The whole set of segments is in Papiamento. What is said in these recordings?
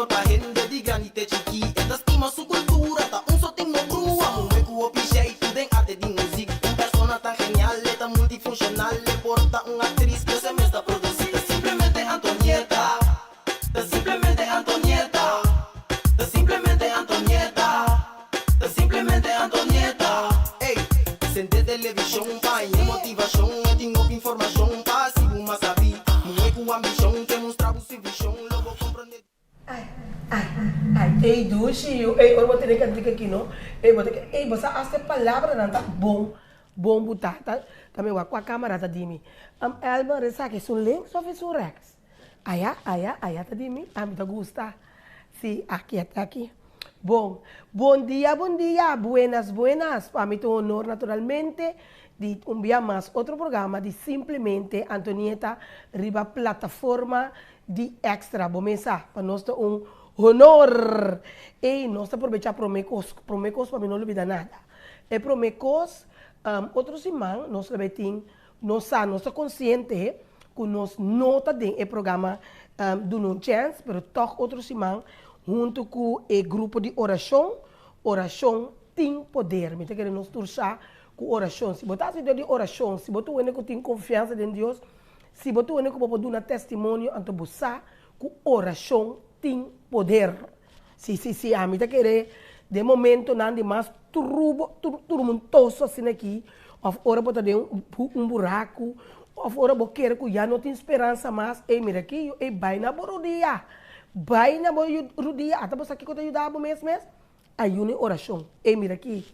amor pa hende di grandi te chikí. E ta stima su kultura, ta un so tin no brua. Muhé ku hopi sheitu den arte di muzik. Un persona tan genial, e ta multifunshonal. E por ta un aktris, pero e mes ta produsí. Ta simplemente Antonieta, ta simplemente Antonieta, ta simplemente Antonieta, ta simplemente Antonieta. Ey, sende televishon pa haña motivashon. E tin hopi informashon pa hasi bo mas sabí. Muhé ku ambishon ke mustra bo su vishon, lo bo komprondé. Ai, ai, ai, ey dushi yu, ey ora bo tene kantika aki no, ey bo ta ke, ey bo sa hasta e palabranan ta bon, bon bo ta, ta, ta mi wak kua kamara ta di mi. Elmer esaki esun links of esun rechts? Aya, aya, aya ta di mi, ami ta gusta. Si, aki ata aki. Bon, bon dia, bon dia, buenas, buenas. Pa mi ta un honor naturalmente di un bia mas otro programa di Simplemente Antonieta riba plataforma di Extra. Bo mes sa, pa nos ta un honor. Ey, nos ta probecha prome kos, prome kos pa mi no lubida nada. E prome kos, otro siman nos lo bay tin, nos sa, nos ta konsiente ku nos no ta den e programa Duna un Chèns, pero tòg otro siman huntu ku e grupo di orashon, Orashon tin poder. Mi ta kere nos tur sa ku orashon, si bo ta hasi dor di orashon, si bo ta wende ku tin konfiansa den Dios, si bo ta wende ku bo por duna testimonio, anto bo sa ku orashon tin poder. Si, si, si, ami ta kere den momentonan di mas trubo, turmuntoso asina aki, of ora bo ta den un buraku, of ora bo kere ku ya no tin speransa mas, ey mira aki yu, ey bai na bo rudia, bai na bo rudia, ata bo sa kiko ta yuda bo mes mes? Ayuno i orashon, ey mira aki,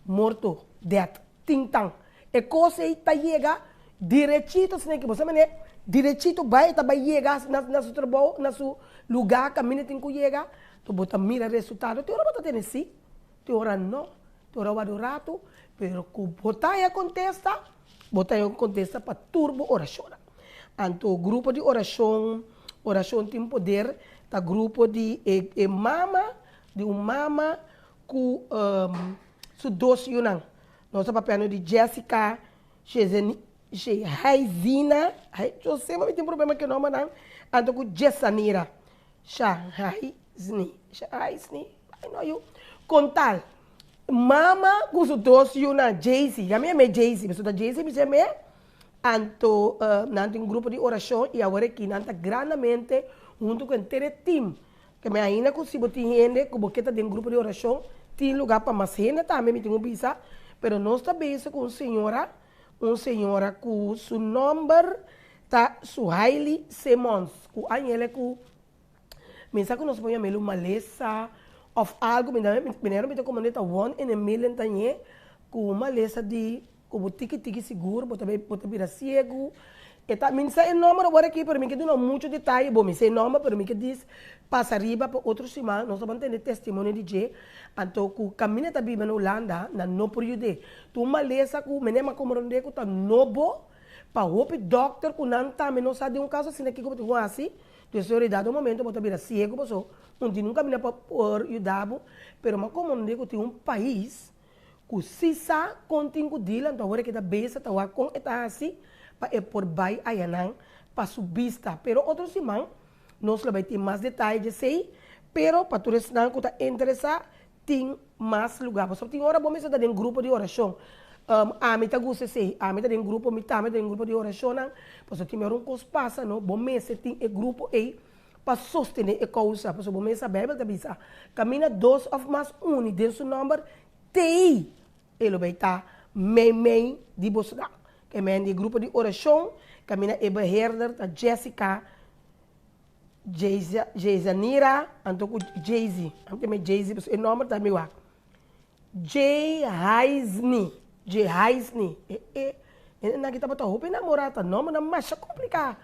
morto, death, tin tan, e kos ey ta yega Direchito asina ki bo sa mane direchito bai e ta bai yega na su trabou na su luga kaminda tin ku yega to bo ta mira resultado te ora bo ta tene si te ora no te ora wak un ratu pero ku bo ta haña kontesta bo ta haña un kontesta pa tur bo orashonnan anto grupo di orashon orashon tin poder ta grupo di e e mama di un mama ku su dos yunan nos ta papiando di Jessica Shehaizina, ai yo sé mi tin problema ku e nombernan, anto ku Jesanira, Shahaisni, Shahaisni, ai no yu, kontal, mama ku su dos yunan, Jaycee, ya mi yam'é Jaycee, pasobra ta Jaycee mi yam'é, anto nan tin un grupo di orashon i awor aki nan ta grandamente huntu ku henter e tim, ke mi ainda ku si bo tin hende ku bo ke ta den grupo di orashon, tin luga pa mas hende tambe mi tin ku bisa, pero nos ta bezig ku un señora, un señora ku su nomber ta Suhaili Simons, ku a yele ku mi sa ku nos por yam'el un malesa of algu, mi mi mi ta komprende ta one in a million ta ñe ku un malesa di Ku bo tiki tiki sigur bo ta bay bo ta bira siegu. E ta mi sa e nomber awor aki pero mi ke duna mucho detaye bo mi sa e nomber pero mi ke dis pasa riba pa otro siman nos ta ban tende testimonio di dje anto ku kaminda ta biba na Hulanda nan no por yud'é. Ta un malesa ku mene a komprende ku ta nobo pa hopi dokter ku nan tambe no sa den un kaso asina kiko bo tin ku hasi. Dus en realidad un momento bo ta bira siegu paso un tin un kaminda pa por yuda bo pero mi a komprende ku tin un pais Ku si sa kon tin ku dil anto awor e keda besa ta wak kon e ta hasi pa e por bai ayanan pa su bista. Pero otro siman nos lo bai tin mas detaye djesei, pero pa tur esnan ku ta interesá tin mas lugá. Pasobra tin ora bo mester ta den grupo di orashon. Ami ta gusta esei, ami ta den grupo, mi tambe ta den grupo di orashonnan, pasobra tin mehor un kos pasa no, bo mester tin e grupo ei pa sostené e kousa, pasobra bo mes sa Beibel ta bisa, Kaminda dos òf mas uni den su nòmber, t'ei e lo bai ta meimei di bosonan. Ke men di e grupo di orashon, kaminda e beheerder ta Jessica Jezanira, anto ku Jay-Z, ami ta yama e Jay-Z pasobra e nòmber ta mi wak. Jehaisni, Jehaisni, e e e nan ki tabata hopi enamorá, ta nòmbernan masha kompliká.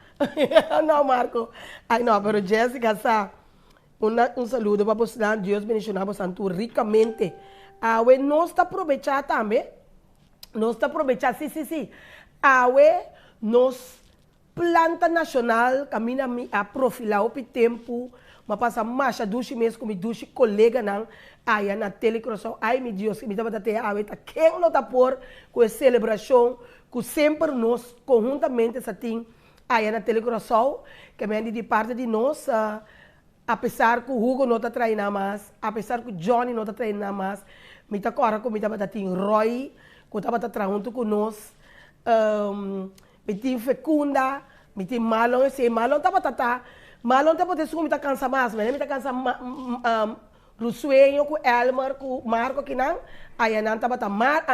No Marco, ai no, pero Jessica sa. Un un saludo pa bosnan, Dios bendishoná bosnan tur rikamente. Awe nos ta probechá tambe, nos ta probechá, si si si, awe nos Planta Nashonal kaminda mi a profilá hopi tempu, mi a pasa masha dushi mes ku mi dushi koleganan aya na Tele Curaçao. Ai mi Dios, mi tabata te awe ta ken lo ta por ku e selebrashon ku semper nos konhuntamente sa tin aya na Tele Curaçao. Ke men di di parti di nos. Apesar ku Hugo no ta traina mas, apesar ku Johnny no ta traina mas, mi ta kòrda ku mi tabata tin Roy ku tabata traha huntu ku nos, mi tin Fecunda, mi tin Marlon esei. Marlon tabata ta, Marlon tabata esun ku mi ta kansa mas, mi ta kansa Rusueño ku Elmer ku Marco kinan, aya nan tabata Mar,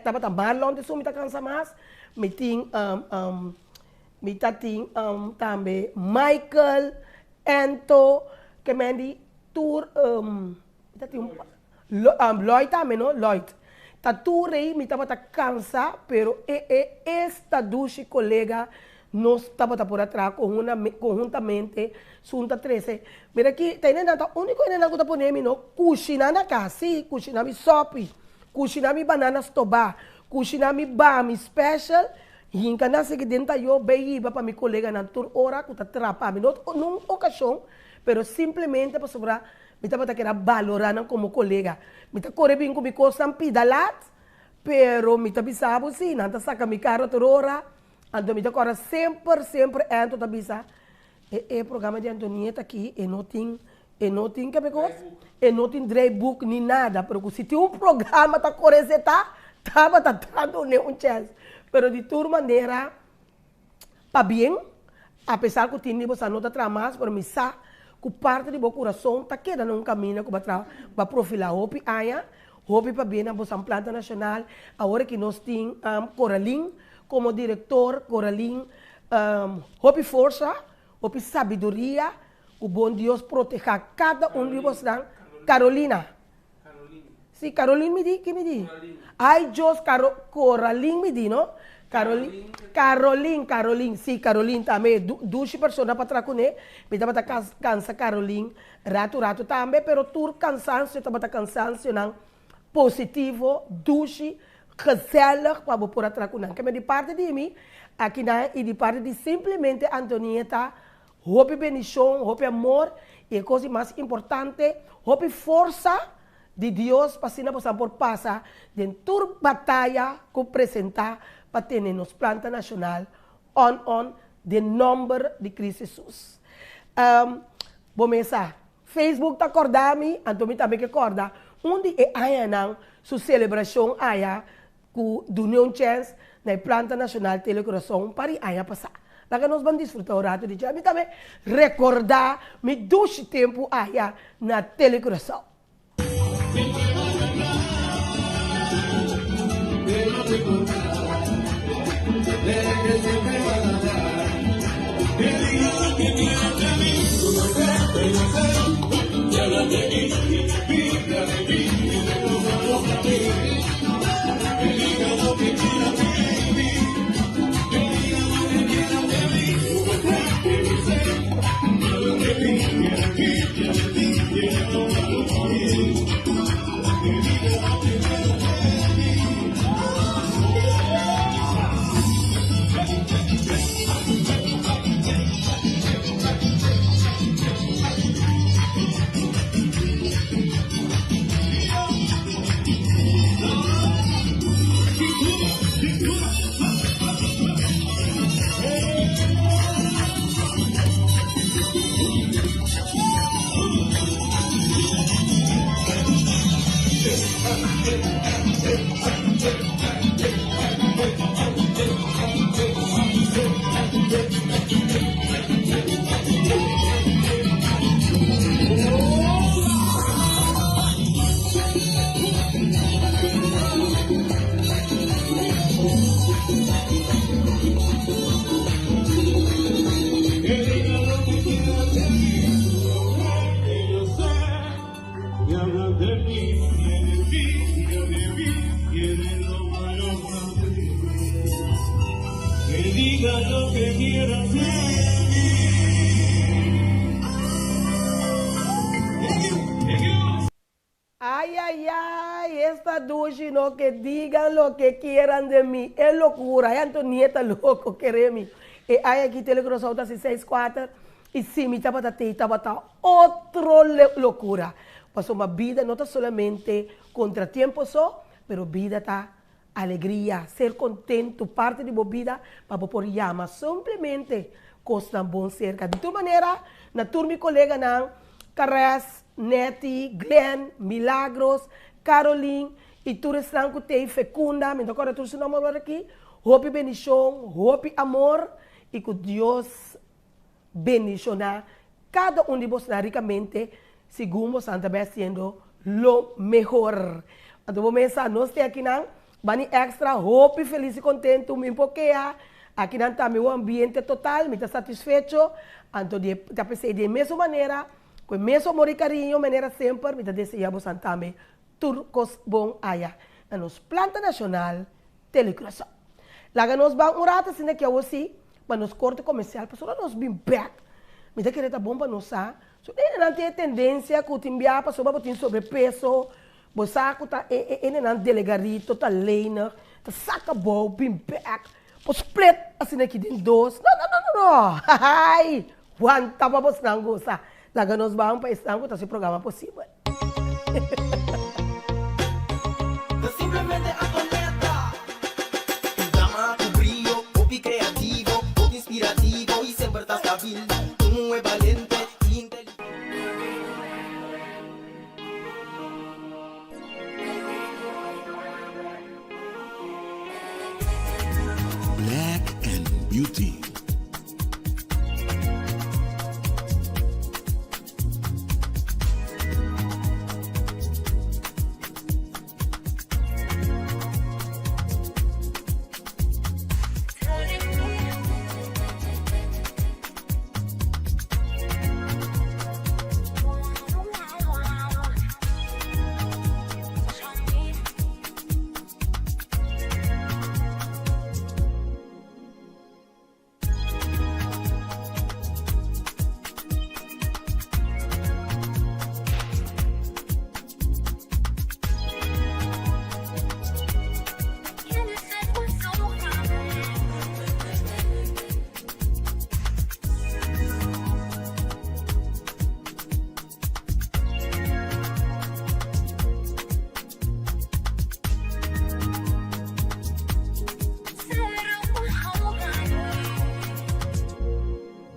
tabata Marlon ta esun mi ta kansa mas. Mi tin. Mi ta tin tambe Michael, Ento, ke men di tur mi ta tin Lloyd tambe no, Lloyd. Ta tur ei mi tabata kansa pero e e esta dushi kolega nos tabata por a traha konhuntamente sun ta trese. Mira aki ta enenan ta uniko enenan ku ta pone mi no kushina na kas si kushina mi sopi, kushina mi banana stobá, kushina mi bami special. Hinka nan sigui den tayo bay hiba pa mi coleganan tur ora cu ta trapa mi. No nun ocasion, pero simplemente pasobra mi tabata keda balora nan como colega. Mi ta core bin cu mi cosnan pida lat, pero mi ta bisa bo si, nan ta saca mi cara tur ora. Anto mi ta corda semper, semper Anto ta bisa, e e programa di Antonieta aki e no tin, e no tin kebe cos? E no tin draaiboek ni nada, pero cu si tin un programa ta core zeta, tabata dando ne un chance. Pero di tur manera, pabien, apesar cu tin di bo sa no ta traha mas, pero mi sa cu parti di bo curason ta keda na un caminda cu bo a traha, bo a profila hopi aña, hopi pabien na boso planta nacional. Awor aki nos tin Coralin como director, Coralin hopi forsa, hopi sabiduria, Ku bon Dios protehá kada un di bosnan. Carolina. Si, Caroline mi di, ki mi di? Ay Dios, Caro, Coralin mi di, no? Carolin, Carolin, Carolin, si, Carolin tambe, du, dushi persona pa traha kuné. Mi tabata kansa Carolin ratu ratu tambe, pero tur kansansio tabata kansansionan positivo, dushi, gezellig pa bo por a traha ku nan. Keme di parti di mi, akinan i di parti di simplemente Antonieta, Hopi bendicion, hopi amor y e cos di mas importante, hopi forsa di Dios pa asina bosan por pasa den tur bataya cu presenta pa tene nos planta nacional on on den nomber di Cristo Jesus. Bo mesa, Facebook ta corda mi, anto mi tambe ke corda un di e añanan su celebracion aya Ku dun'é un chèns na e Planta Nashonal Tele Kurason un par di aña pasá. Laga nos ban disfrutá un ratu di dje. Mi tambe rekordá mi dushi tempu aya na Tele Kurason. Ay ay ay esta dushi no que digan lo que quieran de mi e locura ay Antonieta loco kere mi e ay aki tele Curaçao ta si seis cuater y si mi tabata tey tabata otro locura pasobra bida no ta solamente contratiempo so pero bida ta Alegria, ser kontentu, parti di bo bida pa bo por yama simplemente kosnan bon serka. Di tur manera, na tur mi koleganan, Caress, Netty, Glenn, Milagros, Caroline y tur esnan cu t'ey Fecunda, mi no ta corda tur su nomber awor aki, hopi bendicion, hopi amor y cu Dios bendiciona cada un di bosnan ricamente segun bosan ta bay haciendo lo mehor. Anto bo mesa nos te akinan bani extra hopi feliz y contento mi por kea akinan ta mi un ambiente total mi ta satisfecho anto di ta pesey di e mesun manera cu e mesun amor y cariño manera semper mi ta desea bosan tambe tur cos bon aya na nos planta nacional Telecuraçao. Laga nos ban un rato asina ki awosi pa nos corte comercial pasobra nos bin bek. Mi ta kere ta bon pa nos sa so hendenan tin e tendencia cu tin bia pasobra bo tin sobrepeso bo sa cu ta e hendenan delegarito ta lenig ta saca abou bin bek bo split asina ki den dos no no no no no hahay wanta pa bosnan gosa laga nos ban pa esnan cu ta haci programa posibel. Ta simplemente Antonetta. Un dama cu brio, hopi creativo, hopi inspirativo y semper ta stabil. Un muhe balente y inteligente. Black and Beauty.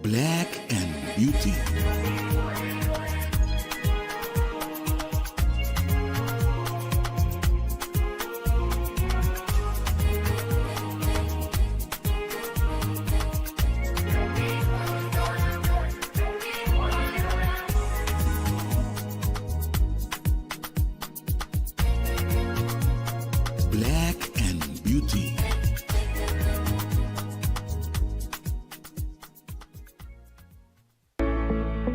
Black and Beauty. Black and Beauty.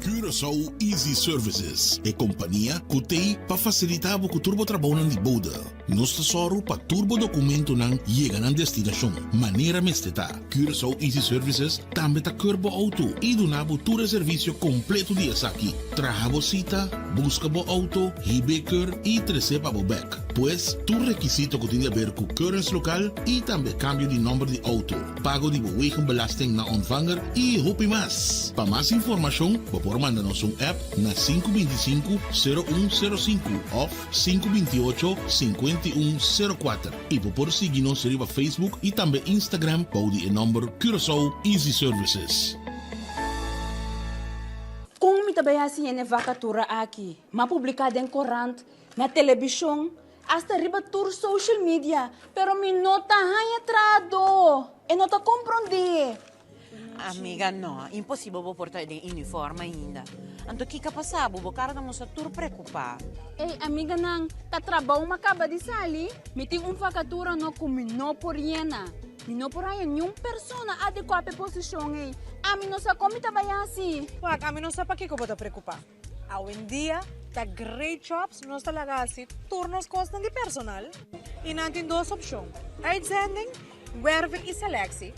Curaçao Easy Services, e kompania ku t'ei pa fasilitá bo ku tur bo trabounan di bouda. Nos ta sòru pa tur bo dokumentonan yega nan destinashon manera mester ta. Curaçao Easy Services tambe ta keur bo outo i duna bo tur e servisio kompleto di esaki. Traha bo sita, buska bo outo, hib'é keur i tres'é pa bo bèk. Pues, tur rekisito ku tin di aber ku keuringslokaal i tambe kambio di nòmber di outo, pago di bo wegenbelasting na ontvanger i hopi mas. Pa mas informashon bo por manda nos un app na 525 0105 òf 528 5104. I bo por sigui nos riba Facebook i tambe Instagram bou di e nòmber Curaçao Easy Services. Kon mi ta bai hasi hende vakatura aki? M'a publiká den korant, na telebishon, asta riba tur social media, pero mi no ta haña trahadó. E no ta komprondé. Amiga, no, imposibel bo por ta den uniform ainda. Anto kiko a pasa bo? Bo kara ta mustra tur preokupá. Ey, amiganan, ta trabou m'a kaba di sali. Mi tin un vakatura no ku mi no por yena. Mi no por haña niun persona adekuá pa e posishon ey. Ami no sa kon mi ta bai hasi. Wak, ami no sa pakiko bo ta preokupá. Awendia ta Great Jobs nos ta laga hasi tur nos kosnan di personal i nan tin dos opshon, uitzending, werving i selectie.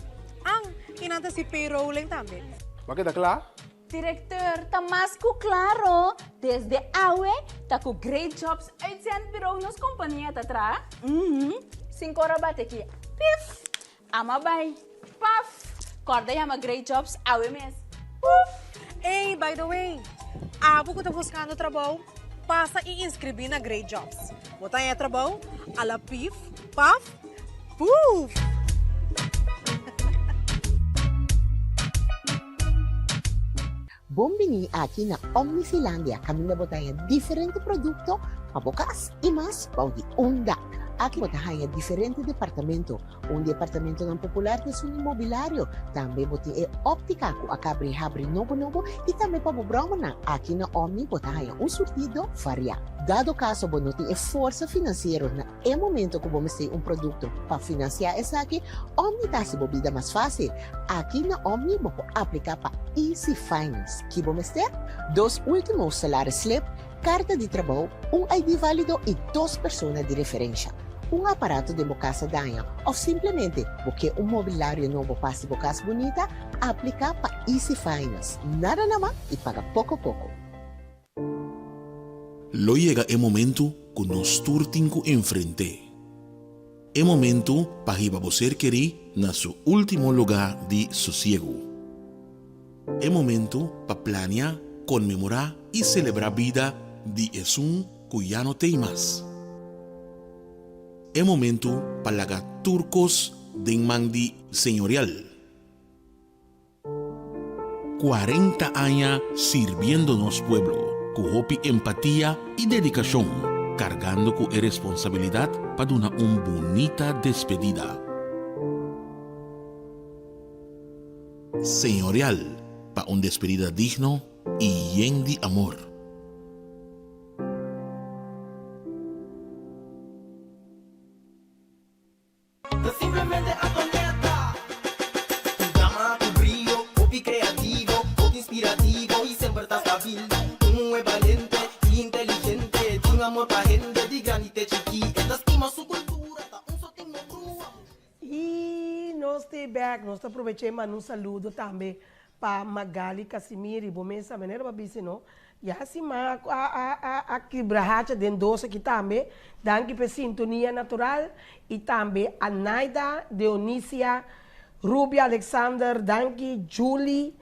An, i nan ta hasi payrolling tambe. Bo a keda kla? Directeur, ta mas ku klaro, desde awe ta ku Great Jobs Uitzendbureau nos kompania ta traha. Uhum, sin kora bate ki, pif! Ama bai, paf! Kòrda yama Great Jobs awe mes. Puf! Ey, by the way, abo ku ta buskando trabou, pasa i inskribí na Great Jobs. Bo ta haña trabou a la pif, paf, puf! Bon bini aki na Omnifilandia kaminda bo ta haña diferente produkto pa bo kas i mas bou di un dak. Aki bo ta haña diferente departamento. Un di e apartamentonan popular ta esun di mobilario. Tambe bo tin e óptica ku a kabri habri nobo nobo i tambe pa bo bròmernan. Aki na Omni bo ta haña un surtido variá. Dado kaso bo no tin e forsa finansiero na e momento ku bo mester un produkto pa finansiá esaki, Omni ta hasi bo bida mas fásil. Aki na Omni bo por apliká pa Easy Finance. Ki bo mester? Dos último salaris slip, karta di trabou, un ID válido i dos persona di referensha. Un aparato den bo kas a daña òf simplemente bo ke un mobilario nobo pa hasi bo kas bunita? Apliká pa Easy Finance. Nada na man i paga poko poko. Lo yega e momentu ku nos tur tin ku enfrent'é. E momentu pa hiba bo ser kerí na su último lugá di sosiegu. E momentu pa plania, konmemorá i selebrá bida di esun ku ya no t'ei mas. E momentu pa laga tur kos den man di Señorial. 40 aña sirbiendo nos pueblo ku hopi empatia i dedikashon, kargando ku e responsabilidat pa duna un bunita despedida. Señorial pa un despedida digno i yen di amor. Ta simplemente Antonieta. Un dama ku brio, hopi kreativo, hopi inspirativo i semper ta stabil. Un muhé balente i inteligente, tin amor pa hende di grandi te chikí. E ta stima su kultura, ta un sotin no brua. I nos ta bek, nos ta aprovecha e manda un saludo tambe Pa Magali Casimiri, bo mes sa manera bo a bisa no. Ya si ma a a a a kibra hacha den dos aki tambe. Danki pa e sintonia natural y tambe Anaida, Deonisia, Rubia Alexander, danki Julie,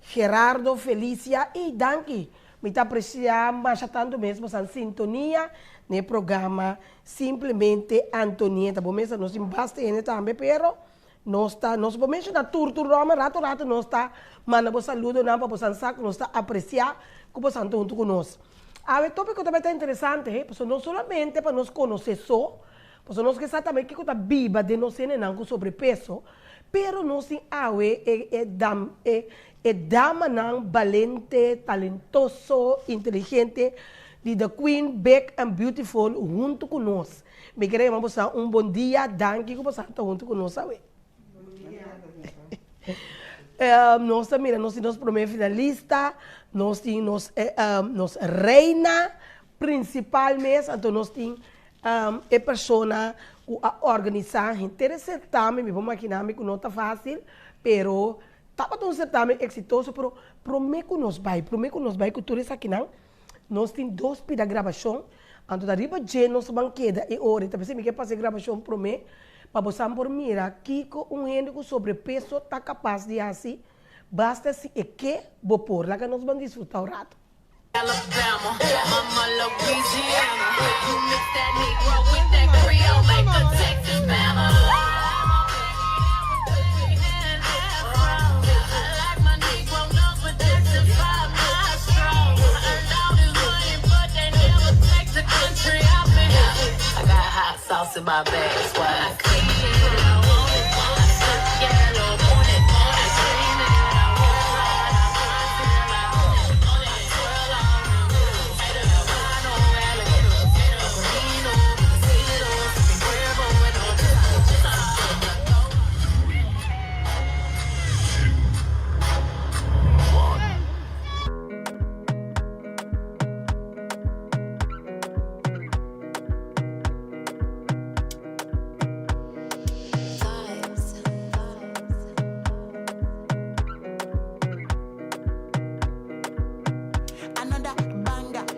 Gerardo, Felicia y danki. Mi ta aprecia masha tanto mes bosan sintonia na e programa Simplemente Antonieta. Bo mes sa nos tin basta hende tambe pero Nos ta, nos por menciona tur tur nomber, rato rato nos ta manda bo saludonan pa bosan sa cu nos ta aprecia cu bosan ta hunto cu nos. Awe topico ta bay ta interesante he, pasobra no solamente pa nos conoce so, pasobra nos ke sa tambe kico ta biba den nos hendenan cu sobrepeso, pero nos tin awe e e dam e e damanan balente, talentoso, inteligente di The Queen Big and Beautiful hunto cu nos. Mi kere yama boso un bon dia, danki ku boso ta huntu ku nos awe. Nos ta mira, nos tin nos prome finalista, nos tin nos nos reina principal mes, anto nos tin e persona ku a organisa henter e certamen, mi por makina mi ku no ta facil, pero tabata un certamen exitoso, pero prome ku nos bai, prome ku nos bai ku tur esakinan, Nos tin dos pida grabashon, anto ta riba dje nos ta ban keda e ora. Ta p'esei mi ke pasa e grabashon promé, pa bosan por mira kiko un hende ku sobrepeso ta kapas di hasi, basta si e ke, bo por. Laga nos ban disfrutá un rato.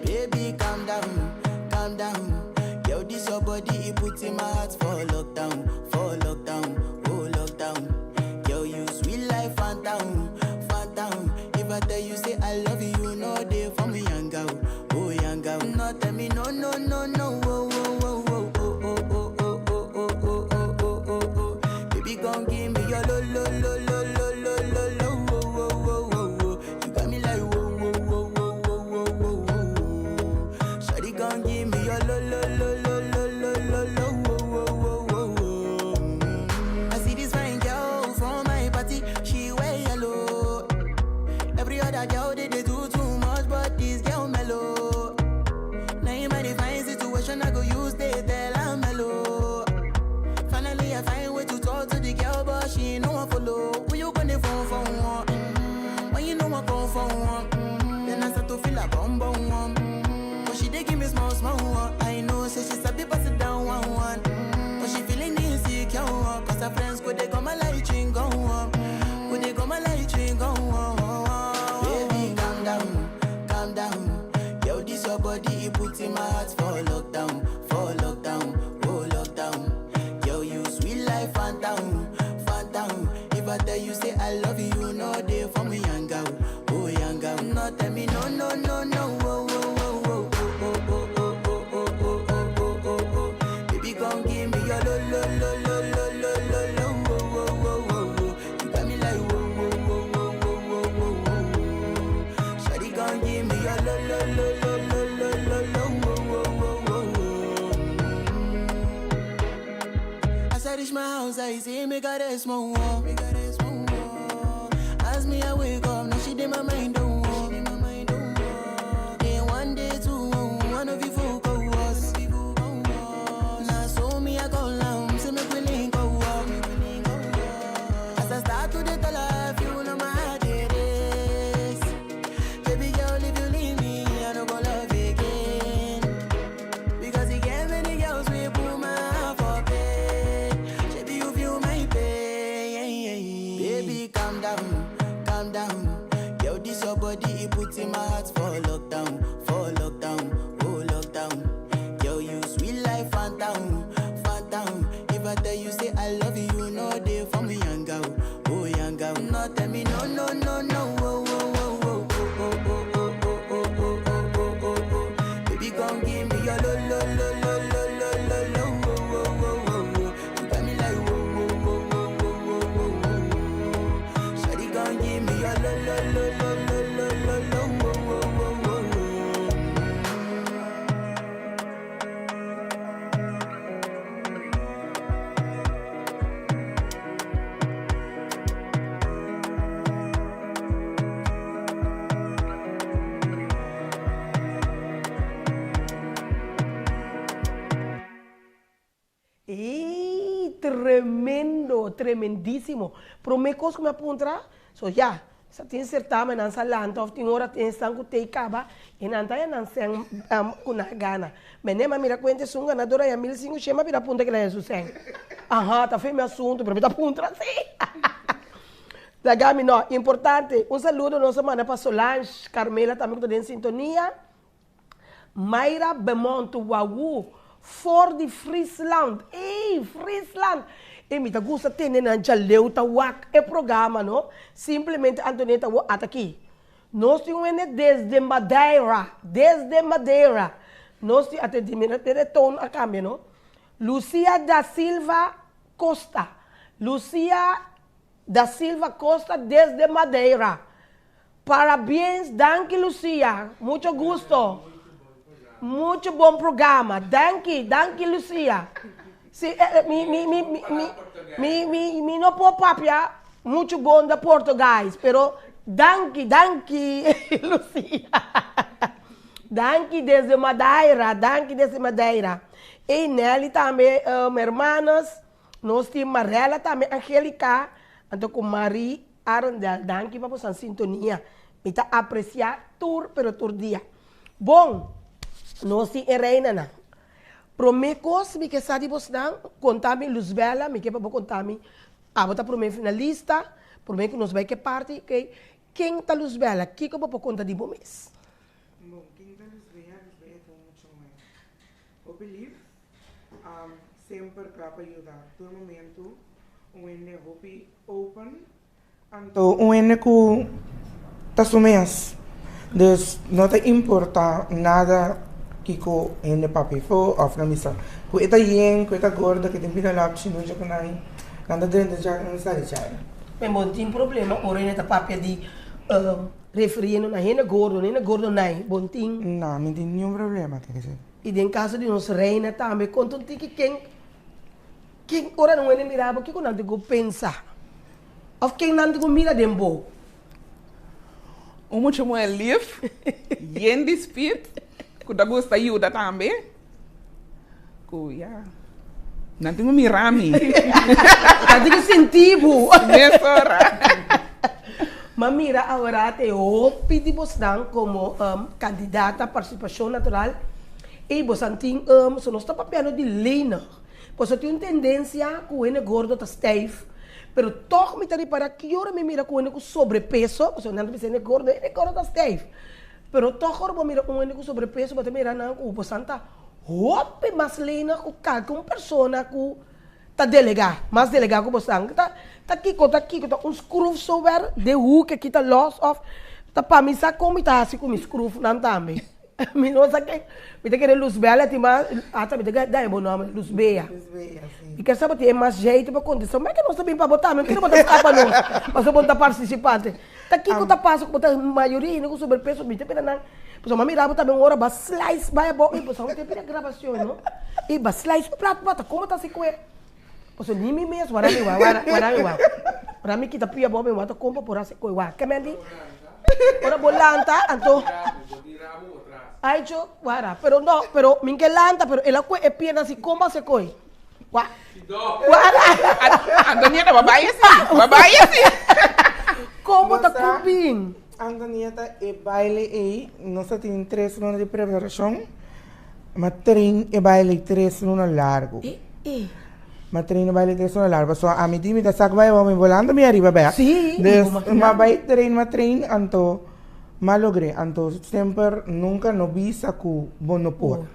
Baby, calm down, calm down. Yo, this your body, it puts in my heart for lockdown, for lockdown, oh lockdown. Yo, you sweet life, phantom, phantom. If I tell you say I love you, no day for me, young girl, oh young girl. No tell me no, no, no, no, oh, oh, oh, oh, oh, oh, oh, oh, oh, oh, oh, oh, oh, oh, oh. Baby, gon' give me your lo, lo, lo, lo, lo, lo, lo, lo, oh, oh, oh, oh, oh. You got me like whoa, small one. I know, say she sabi pass it down one one. But she feeling insecure, cause her friends go they come my light ring go on. Go they come my light ring go on. Baby, calm down, calm down. Yo, this your body, it put in my heart for lockdown, for lockdown, oh lockdown. Yo, you sweet life, phantom, phantom. If I tell you say I love you, you know they for me, young girl, oh young girl. No, tell me no, no, no, no, oh, oh, oh, oh, oh, oh, oh, oh, oh, oh, oh, oh, oh, oh. Baby, come give me your lo, lo, lo, lo, lo, lo, lo, lo, oh, oh, oh, oh, oh. You got me like whoa, whoa, whoa, whoa, whoa, whoa, whoa, whoa. Shawty, come give me your lo, lo, lo, lo, lo, lo, lo, lo, oh, oh, oh, oh, oh. As I reach my house, I see me got a small wall. Me got a small wall. As me I wake up, now she did my mind don't walk. Day one, day two, one of you folk go us. Now so me I go down, see me willing go walk. As I start to dey tell her, you know my heart it is. Baby girl, if you leave me, I no go love again. Because he gave many girls we put my heart for bed. Baby, you feel my pain. Baby, calm down, calm down. Yo, this your body, it puts in my heart for lockdown, for lockdown, oh lockdown. Yo, you sweet life, phantom, phantom. If I tell you say I love you, you know they for me, young girl, oh young girl. No, tell me no, no, no, no, oh, oh, oh, oh, oh, oh, oh, oh, oh, oh, oh, oh, oh, oh. Baby, come give me your lo, lo, lo, lo, lo, lo, lo, lo, oh, oh, oh, oh, oh. You got me like whoa, whoa, whoa, whoa, whoa, whoa, whoa, whoa. Shawty, come give me your lo, lo, lo, lo, lo, lo, lo, lo, oh, oh, oh, oh, oh. Ey, tremendo, tremendísimo. Promé kos ku mi a puntra, so ya, sa tin sertamennan sa lanta òf tin ora tin esnan ku tei kaba i nan ta haña nan sèn ku nan a gana. Mene mi a mira kuenta esun ganador a haña mil sinku shen, mi a bira puntra kila haña su sèn. Aha, ta fe mi asuntu, pero mi ta puntra si. Laga mi no, importante, un saludo nos a manda pa Solange Carmela tambe ku ta den sintonia. Mayra Bemont Wawu for di Friesland ey Friesland ey mi ta gusta tende nan djaleu ta wak e programa no simplemente Antonieta wo ata aki nos tin un hende desde Madeira desde Madeira nos tin ate di mira e tono a cambia no Lucia da Silva Costa Lucia da Silva Costa desde Madeira Parabéns danki Lucia mucho gusto mucho bon programa danki danki Lucia si mi mi mi mi mi mi mi no por papia mucho bon de portugais pero danki danki Lucia danki desde Madeira danki desde Madeira ey Nelly tambe hermanos nos tin Marella tambe Angelica anto cu Marie Arendel, danki pa bosan sintonia. Mi ta aprecia tur pero tur dia. Bon, nos tin e reinanan. Prome cos mi ke sa di bosnan, conta mi Luzbella, mi ke pa bo conta mi, abo ta prome finalista, prome cu nos bay ke parti, okay, ken ta Luzbella, kico bo por conta di bo mes? Bon, ken ta Luzbella? Luzbella ta un mucha muher hopi lief, semper cla pa yuda tur momento, un hende hopi open, anto un hende cu ta su mes, dus no ta importa nada kico hende papia afo of nan bisa cu e ta yen, cu e ta gordo, cu e tin pida lapchi, nunca cu nan nan ta drenta dja nan sali dja. Men bo tin problema ora hende ta papia di refiriendo na hende gordo, hende gordo nai, bo tin? No, mi tin niun problema cu esey. Y den caso di nos reina tambe, conta un tiki ken Ken ora nan wende mira bo, kiko nan tin ku pensa? Òf ken nan tin ku mira den bo? Un mucha muhé lif, yen di spit, ku ta gusta yuda tambe, ku ya, nan tin ku mira mi. Nan tin ku sinti bo. Mesora. M'a mira awor e hopi di bosnan komo kandidata partisipashon natural. Ey bosan tin um, so nos ta papiando di lenig. Pasobra tin un tendencia cu hende gordo ta stijf, pero toch mi ta ripara ki ora mi mira cu hende cu sobrepeso, pasobra nan ta bisa hende gordo, hende gordo ta stijf. Pero toch ora bo mira un hende cu sobrepeso bo ta mira nan cu bosan ta hopi mas lenig cu kalke un persona cu ta delega, mas delega cu bosan. Ta ta kico ta kico ta un scruf so wer den hoek aki ta los of ta pa mi sa con mi ta haci cu mi scrufnan tambe. Mi no sa ke, mi ta kere Luzbella tin mas, hasta mi ta daña bo nomber, Luzbea. Luzbea, si. Mi ke sa bo tin e mas jeito pa contesta, ma ke nos ta bin pa bo tambe, mi kere bo ta scapa nos, pasobra bo no ta participante. Ta kiko ta pasa ku bo ta mayoria hende ku sobrepeso, mi ta mira nan, pasobra mi a mira bo tambe un ora bo a slice bai abou, ey bo sa un tempo di grabacion no, ey bo a slice un plato bo ta como ta asi ku e, pasobra ni mi mes wara mi wak, wara wara mi wak, ora mi kita pia abou mi wak ta como por hasi ku e wak, ke men di. Ora bo lanta, anto. Ay, cho, wara. Pero no, pero min ke lanta, pero el a kue e pierna así, kon base koi? Wa. Wara. Antonieta, babay así, babay así. Kon bo ta kumpin? Antonieta, e baile ei, nos a tin tres luna di preparashon, ma train e baile tres luna largu. Ma train a baile tres luna largu pasobra ami di mi ta sak bai awor mi bolando mi ariba bek. Sí, Dus ma bai train ma train anto ma logr'é. Anto semper nunka no bisa ku bo no por.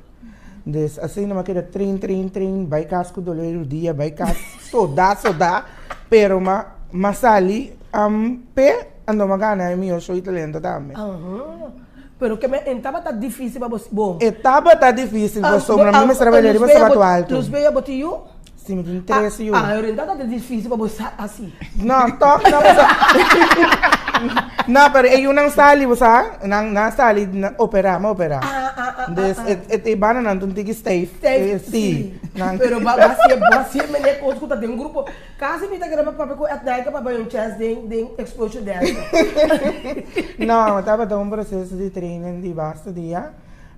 Dus asina mi a keda train train train bai kas ku dolor di rudia bai kas soda soda pero ma ma sali p'e anto mi a gana e mihor show di talento tambe. Pero ke me en tabata dificil pa bo si bo. E tabata dificil pasobra mi mester a baila riba sabato alto. Luzbea bo tin yu? Si mi tin tres yu. Ah, pero en tabata dificil pa bo sa asi. No, toch no pasobra. No, pero e yunan sali bo sa, nan nan sali na opera, mi a opera. Ah, ah, ah, Dus ah. e e e bananan ta un tiki stijf. Stijf, Si. si. Nan. Pero bo a hasié, bo a hasié mene kos ku ta den grupo. Casi mi ta kere pa papia cu Ednaika pa bay un chance den den Exposure Dance. No, tabata un proceso di training di basta dia,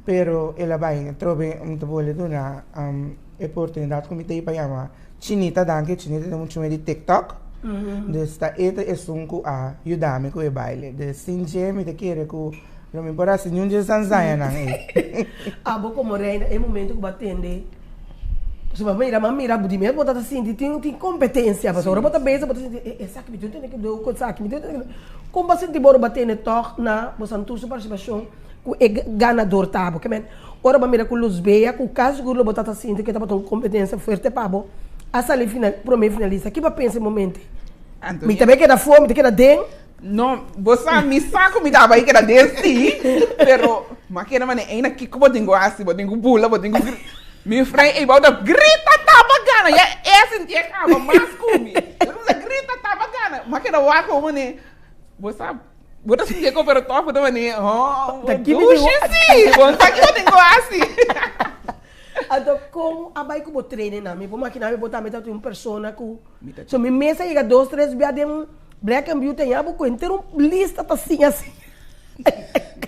pero el a bay atrobe mi ta bolbe duna e oportunidad cu mi ta pa yama Chinita, danki Chinita ta mucho di TikTok, dus ta e ta esun cu a yuda mi cu e baile, dus sin dje mi ta kere cu lo mi por haci niun dje zanzañanan ey. Abo como reina e momento cu bo a tende. Pasobra bo mira, m'a mira di mes bo ta sinti tin tin competencia, pasobra ora bo ta bezig bo ta sinti e esaki mi tin tene ke do ku esaki mi tin tene ke do. Kon bo a sinti bo ora bo a tene tòg na bo san tur su partisipashon ku e ganador ta bo? Ke men ora bo a mira ku Luzbea ku kasi sigur lo bo ta ta sinti ke tabata un competencia fuerte pa bo a sali final prome finalista. Ki bo a pensa e momento? Mi ta bay keda afó, mi ta keda den? No, bo sa, mi sa ku mi ta bai keda den sí, pero m'a keda manera eina kiko bo tin ku hasi, bo tin ku bula, bo tin ku gri-. Mi frei ei bou ta grita taba gana, ya e a sinti e kaba mas ku mi. El a kuminsá grita taba gana, m'a keda wak komo manera, bo sa, bo ta sinti e ko pero tòg bo ta manera, oh, Ta ki mi tin dushi sí, bo sa kiko bo tin ku hasi. Anto kon a bai ku bo trainingnan? Mi por makina mi bo tambe ta un persona ku so mi mes a yega dos tres bia den un Black and Beauty aña bo ku henter un lista ta siña así.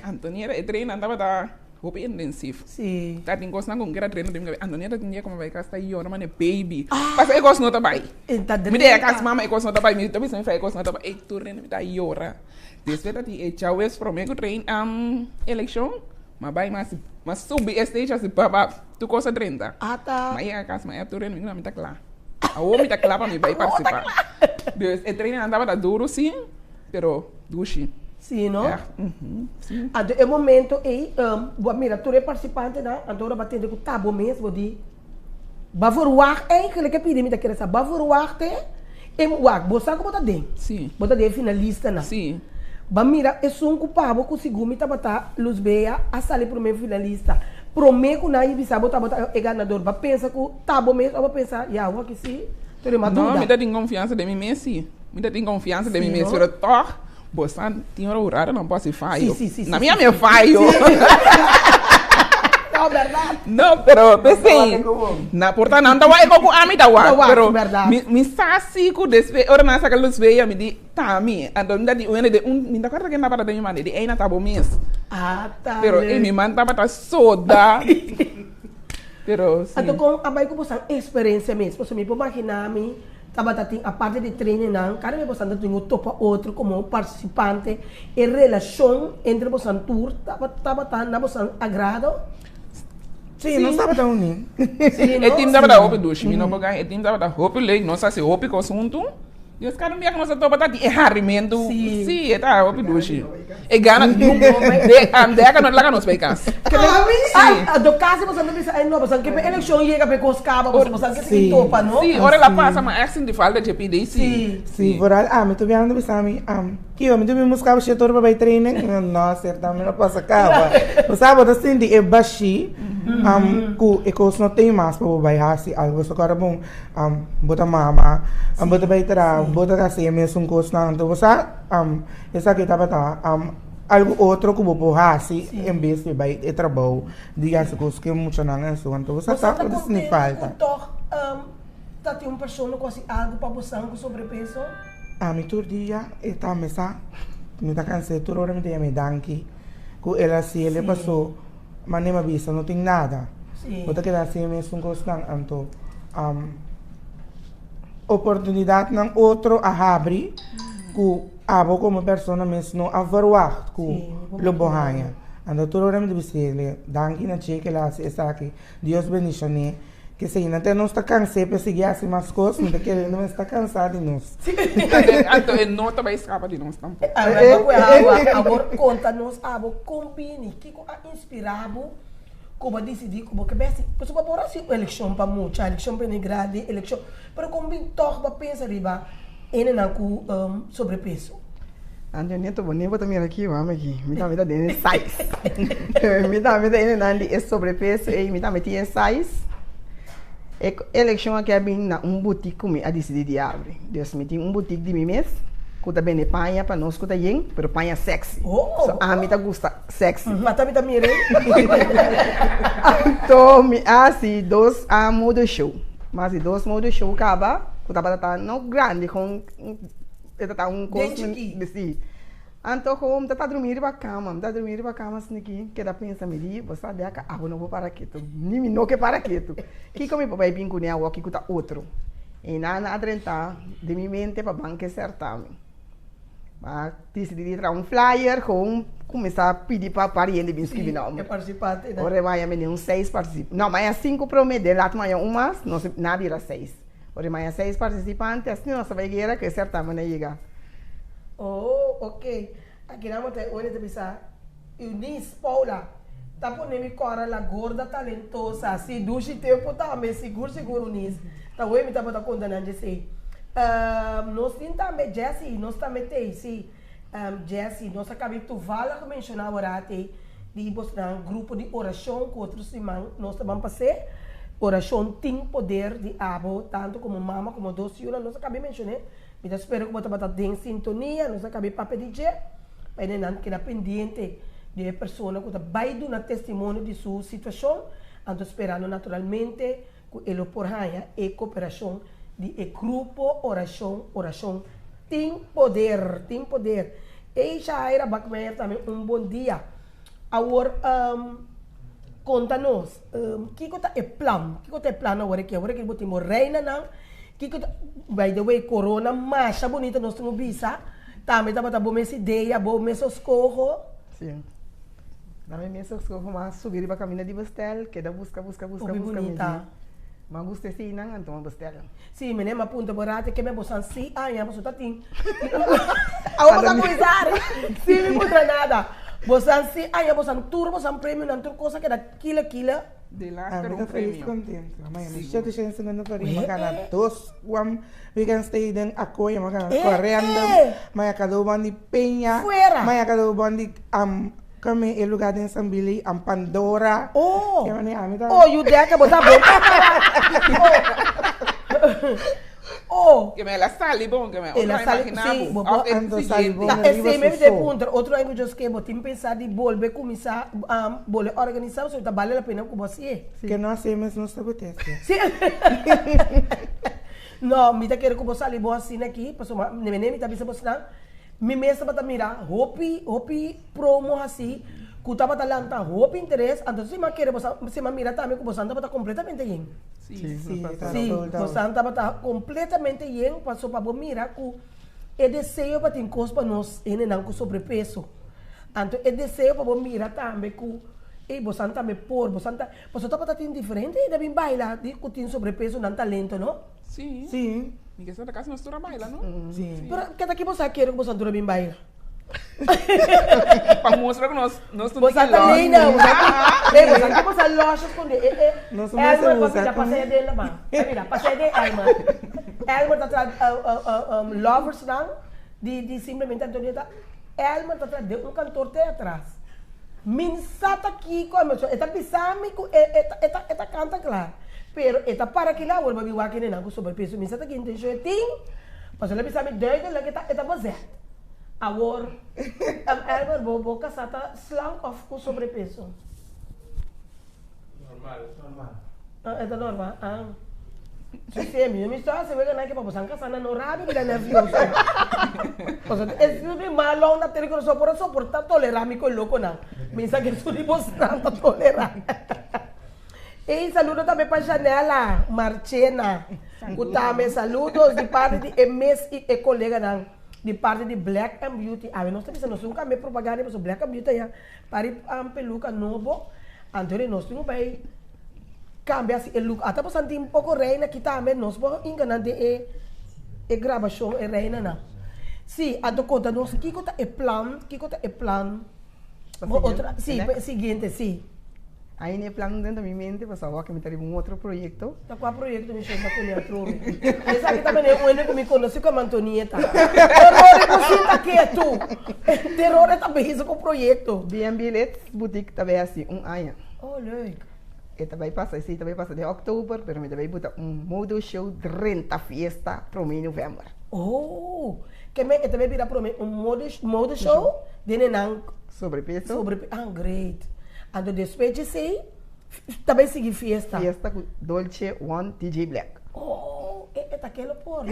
Antonieta e trainnan tabata hopi intensief. Sí. Ta tin kosnan ku keda traina den mi kabes. Antonieta tin dia ku mi bai kas ta yora manera baby. Pasa e kos no ta bai. Mi ta yega kas mama e kos no ta bai. Mi ta bisa mi frai e kos no ta bai. Ey tur rende mi ta yora. Despues ta tin e chawes prome ku train elekshon. Ma bai ma ma subi e stage asi pap pap tur kos a drenta. Ata. Ma yega kas ma e tur rende mi mi ta kla. Awor mi ta kla pa mi bai partisipa. Dus e trainingnan tabata duru si, pero dushi. Si no? Echt, mhm, si. Anto e momento ei bo a mira tur e partisipantenan, anto ora bo a tende ku ta bo mes bo di, bo a verwacht eigenlijk e pidi mi ta kere sa, bo a verwacht e wak bo sa ku bo ta den. Si. Bo ta den e finalistanan. Si. Ba mira esun ku pa bo ku sigun mi tabata Luzbea a sali prome finalista. Prome ku nan bisa bo tabata e ganador ba pensa ku ta bo mes o ba pensa ya awor aki si tur e mas No, duda. mi ta tin konfiansa den mi mes si. Mi ta tin konfiansa den mi Si mes no? pero tòg bo sa tin ora hurado nan por hasi fayo. Si si si Na si mi a si mi si. fayo. No bèrdat. No pero p'esei na por ta nan ta wak e kos ku ami ta wak Ta wak, pero bèrdat. mi mi sa si ku despues ora nan a saka Luzbea mi di Ta mi, anto mi ta di un hende den un, mi no ta kòrda ken tabata den mi man, e di eyna ta bo mes. Ah, ta Pero leuk. ey mi man tabata soda. Pero si. Anto kon a bai ku bosan eksperensia mes? Pasobra mi por magina mi tabata tin aparte di trainingnan, kada bes bosan ta tin ku topa otro komo partisipante, e relashon entre bosan tur tabata na bosan agrado? Sí, nos tabata uní. E team tabata hopi dushi, mi no por gaña. E team tabata hopi leuk, nos hasi hopi kos huntu. Dios kada un bia ku nos a topa ta tin e harimentu. Sí, e ta hopi dushi. E gana de deka no laga nos bai kas. Ay, do kasi boso ta bisa, ay no, boso ke pe elekshon yega pe kos kaba, boso boso ke sigui topa, no? Sí, ora el a pasa ma ègt sinti falta dje pidi, sí. Sí, vooral ami tur biaha nan ta bisa mi, Kico mi tin busca bo shit ora pa bay training? No, cierto, mi no pasa caba. Bo sa, bo ta sinti e bashi cu e cos no tin mas pa bo bay haci algo. So ora bon, bo ta mama, bo ta bay traha, bo ta haci e mesun cosnan. Anto bo sa, esaki tabata algo otro cu bo por haci en bes di bay e trabou di haci cos cu e muchanan eso. Anto bo sa, ta bo ta sinti falta. Bo sa ta contento cu toch ta tin un persona cu haci algo pa bo san cu sobrepeso? Ami tur dia e ta mesa mi ta cans'é tur ora mi ta yam'é danki cu el a haciele paso mane mi a bisa no tin nada bo ta keda haci e mesun cosnan anto oportunidadnan otro a habri cu abo como persona mes no a verwacht cu lo bo haña anto tur ora mi ta bis'é danki na dje cu el a haci esaki Dios bendicion'é. Kesei nan te nos ta cans'é pa sigui haci mas cos, mi ta kere nan mes ta cansa di nos. Anto e no ta bay scapa di nos tampoco. Awor conta nos abo con bini, kico a inspira bo cu bo a dicidi cu bo ke bay haci, pasobra bo por haci un eleccion pa mucha, eleccion pa hende grandi, eleccion, pero con bin toch bo a pensa riba hendenan cu sobrepeso? Anto neto bo nebo ta mira aki wam aki mi tambe ta den e size mi tambe ta enenan di e sobrepeso ei mi tambe tin e size e elekshon aki a bin na un butik ku mi a disidi di abri dus mi tin un butik di mi mes ku ta bende paña pa nos ku ta yen pero paña sexy so ami ta gusta sexy anto mi a hasi dos mode show mi a hasi dos mode show kaba ku tabata ta no grandi kon. E ta ta un kos Den chikí. Sí. Anto gewoon mi ta ta drumí riba kama, mi ta drumí riba kama asina keda pensa, mi di, bo sa deka abo no por para ketu, ni mi no ke para ketu. Kiko mi por bai bin kuné awor kiko ta otro? I nan a drenta den mi mente pa ban ke sèrta mi. Mi a disidí di traha un flyer, gewoon kuminsá pidi pa par hende bin skribi nòmber. E partisipantenan. Ora e maya mi den un seis partisip, no, maya sinku promé, den lat maya un mas, nos nan a bira seis. Ora maya seis participante, asina nos ta bay guera cu e certamen a yega. Oh, ok. Aki nan bo ta e ora ta bisa, Eunice, Paula, ta pone mi cora la gorda talentosa. Si, dushi tempo tambe, sigur sigur Eunice. Ta hoy mi tabata conta nan djesey. Nos tin tambe Jessy, nos tambe t'ey, si. Jessy, nos a cabi toevallig menciona awor t'ey di bosnan grupo di oracion cu otro siman nos ta ban pas'é. Oracion tin poder di abo, tanto como mama como dos yunan. Nos a cabi mencion'é. Mi ta spera cu bo tabata den sintonia. Nos a cabi papia di dje. Pa hende nan keda pendiente di e persona cu ta bay duna testimonio di su situacion. Anto sperando naturalmente cu e lo por haña e cooperacion di e grupo oracion. Oracion tin poder, tin poder. Ey Shahaira Bakmeyer tambe un bon dia. Awor conta nos, kico ta e plan? Kico ta e plan awor aki? Awor aki bo tin bo reinanan, kico ta, by the way corona masha bunita nos tin bisa, tambe tabata bo mes idea, bo mes escoho. Sí. Na mi mes escoho mas subi riba caminda di bestel, keda busca, busca, busca, Hopi busca, bunita. Mi gusta eseinan, anto mi bestel. Sí, meneer, ma punta bo rato ke me bosan sí aña boso ta tin. Awor boso a kuminsá hari sin mi puntra nada. Bosan sí aña bosan tur bosan premionan tur cosa keda kila kila. Delaster Ami ta un feliz premio. contento. Amai, mi Sigur. shete shen segundo florin, mi a gana dos one weekend stay den Akoya, mi a gana Eh, Corendon, eh. mi a gana bon di Peña, Fuera. mi a gana bon di Kame e lugar den San Billy, am Pandora. Oh. Ke manera ami ta. Oh, yu deka bo ta bon prepará. Oh. Ke me el a sali bon, ke me El a otro a sali, imagina sí, bo. bo por Of e Anto sali siguiente. bon Ta riba esei su mi te so. puntra, otro aña ku Dios ke bo tin pensa di bolbe kuminsá bolbe organisá pasobra ta bale la pena ku bo hasié. Ke no hasié mes nos ta botestia. Sí. No, mi ta kere ku bo sali bon asina aki, pasobra mi ta bisa bosnan, Mi mes tabata mira hopi hopi promo hasi ku tabata lanta hopi interes, anto si mi a kere boso si mi a mira tambe ku boso tabata kompletamente yen. Sí, Sí, boso tabata kompletamente yen paso pa bo mira ku e deseo pa tin kos pa nos hendenan ku sobrepeso. Anto e deseo pa bo mira tambe ku Ey bosan tambe por, bosan ta, pasobra tabata tin diferente hende a bin baila di cu tin sobrepeso nan talento no? Sí. Sí. Mi ke sa ta casi nos tur a baila no? Sí. Pero keda ki bosan a kere cu bosan tur a bin baila? Pa mustra cu nos nos tur Bosan ta lena, bosan tin, ey bosan tin bosan losjes con de e e Nos mester Elmer pa usa mira con. pasa den la man. Pa mira pasa den Elmer. Elmer ta tra lovers nan di di simplemente Antonieta. Elmer ta tra den un kantoor te atras. Min sa ta kiko a mi e ta bisa mi ku e e ta e ta kanta kla pero e ta para kila awor babi wak hende ku sobrepeso mi sa ta ki intenshon e tin pasobra el a bisa mi duidelijk e ta e ta bezet awor Elmer bo bo kasa ta slank of ku sobrepeso? Normal. Normal. Ah, e ta normal. Ah. Si si, mi mi sto hasi wega naki pa bosan kasa na no rabia bira nervioso. Pasobra e si mi malo na tene ku no por a soporta tolera mi ku e lokonan. Mi sa ke su di bosnan ta tolera. Ey saludo tambe pa Janela Marchena ku tambe saludos di parti di e mes i e koleganan di parti di Black and Beauty. Awe nos ta bisa nos tin ku kambia propaganda pasobra Black and Beauty aya Pari peluca nobo, anto di nos tin cu bay cambia asi e look. Ata pasan tin poco reina aki tambe, nos por hinca nan den e e grabacion e reinanan. Si, anto conta nos kico ta e plan, kico ta e plan Pa pa otro, siguiente, si, pa e siguiente, si. Ainda e plan dentro mi mente pasobra awor mi ta riba un otro proyecto. Ta kua proyecto mi shon ta pone atrobe? Esaki ta manera un hende ku mi konosi komo Antonieta. Teror e cosita ketu. Teror e ta bezig ku proyecto. BNB Lits Boutique ta bay hasi un aña. Oh leuk. E ta bay pasa, si ta bay pasa den oktober, pero mi ta bay buta un modo show drenta fiesta prome november. Oh, ke men e ta bay bira prome un mode show den e nan. Sobrepeso. Sobrepeso, ah great. Anto despues dje esei ta bai sigui fiesta. Fiesta ku Dolce One DJ Black. Oh, e e ta kelo por.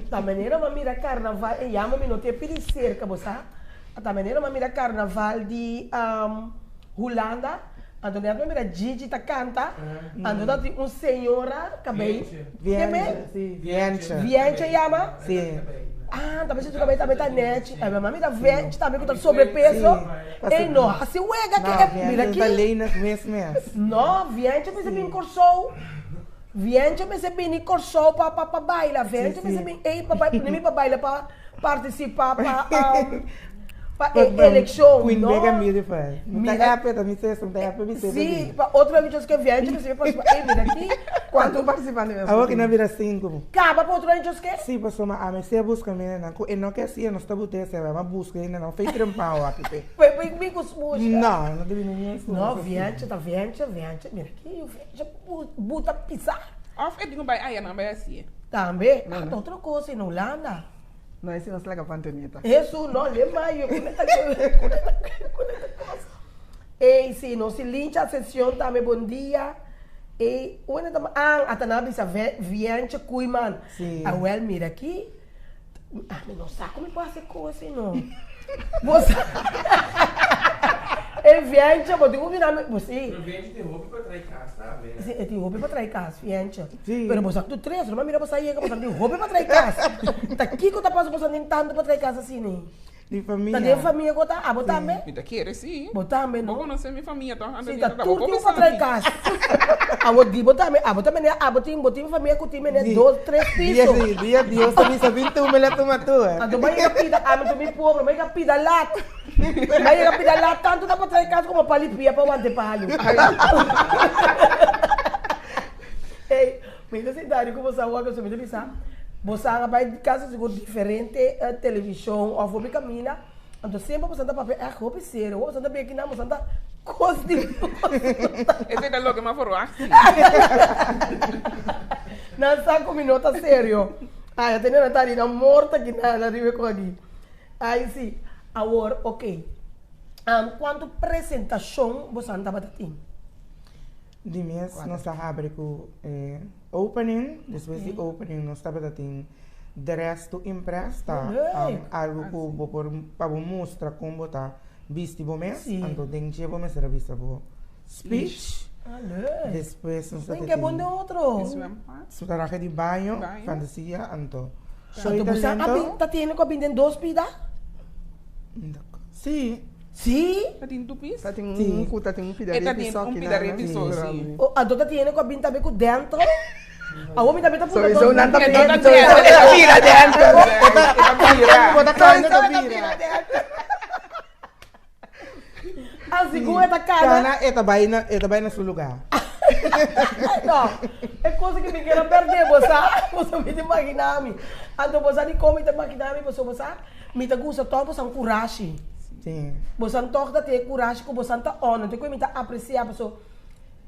Ta manera m'a mira carnaval e yama mi no te pidi cerca bo sa. Ta manera m'a mira carnaval di Hulanda anto net m'a mira Gigi ta canta anto ta tin un señora cabey. Vientje. Vientje. Vientje yama? Si. Ah, ta bisa su cabey tambe ta nechi. Ay, mama mira Vientje tambe cu ta sobrepeso. Ey, no haci wega ke e, mira aki. No, Vientje ta lenig mes mes. No, Vientje mester bin Corsou. Vientje mester bini Corsou pa pa pa baila. Vientje mester bin ey pa bai, nemi pa baila pa participa pa pa e eleccion. Queen Big and Beautiful. Mi ta happy, ta mi sister, mi ta happy mi sister. Si, pa otro aña chos ke Vientje mester bin participa. Ey, mira aki. Cuanto participante nos Awor ki na bira cinco. Caba pa otro aña chos ke? Si, pasobra ami si a busca mi hendenan cu e no ke hacia nos ta buta e hacia, ma busca hendenan fey trempao aki pe. Pe pe bin cu smush. No, no ta bini ni smush. No, Vientje ta Vientje, Vientje, mira aki, Vientje buta pisa. Of e tin cu bay aya nan bay haci'e. Tambe, ah, ta otro cos en Hulanda. No, esi nos laga pa Antonieta. Hesu, no, le mayo, cu ta cu ta cos. Ey, si, nos tin Lincha Ascension tambe, bon dia. Ey, unda ta, ah, ata nan a bisa Vientje Koeiman. Si. Awel, mira aki, ami no sa con mi por haci cos así no. Bo sa, ey Vientje, bo tin cu bira mi, bo si. Pero Vientje tin hopi pa trae cas tambe. Si, e tin hopi pa trae cas, Vientje. Si. Pero bo sa cu tu tres, no mira bo sa yega, bo sa tin hopi pa trae cas. Ta kico ta pasa bo sa tin tanto pa trae cas asina? Di famia. Ta den famia ku ta? Abo tambe? Mi ta kere si. Bo tambe no? Bo konosé mi famia toch? Si, ta tur tin pa trae kas. Abo di bo tambe, abo ta mene, abo tin, bo tin famia ku tin mene dos, tres piso. Dia si, dia Dios ta bisa bin tuma el a tuma tur. Anto bo a yega pida, ami ta mi pobre, bo a yega pida lat. Bo a yega pida lat tantu ta pa trae kas komo pa lipia pa wanta e palu. Ey, mi ta sinta ari ku bo sa wak, mi ta bisa. Bo sa a bai casi sigur diferente television of hopi camina, anto semper bo sa ta papia echt hopi serio, bo sa ta beki nan bo sa ta cos di Esei ta loke m'a verwacht si. Nan sa cu mi no ta serio. Ay, a tene nan ta di nan morto aki nan na riba e cu aki. Ay si. Awor, ok. Cuanto presentacion bo sa tabata tin? Di mes nos a habri cu e opening, despues di opening nos tabata tin dress to impress, ta algo cu bo por pa bo mustra con bo ta bisti bo mes, anto den dje bo mester a bisa bo speech, despues nos tabata tin traje di baño, fantasia, anto show y talento. Ta tene cu a bini den dos pida? Si. Sí. Ta tin two piece? Ta tin un ku ta tin un pida E ta repi tin so un ki pida nan, repi so, sí. Oh, anto ta tiene ku a bin tambe ku dentro? Awor mi tambe ta puntra Sowieso nan ta E bira ta dentro, e ta bira dentro. E ta bira. Bo ta kana ta bira. Así ku e ta kana. Kana e ta bai na e ta bai na su lugá. No, e cosa ku mi kere pèrdè bo sa, bo sa mi ta imaginá mi. Anto bo sa dikon mi ta imaginá mi pasobra bo sa mi ta gusta tòg boso kurashi. Sí. Boso tòg ta tin e kurashi ku boso ta honor, te ku mi ta apresiá pasobra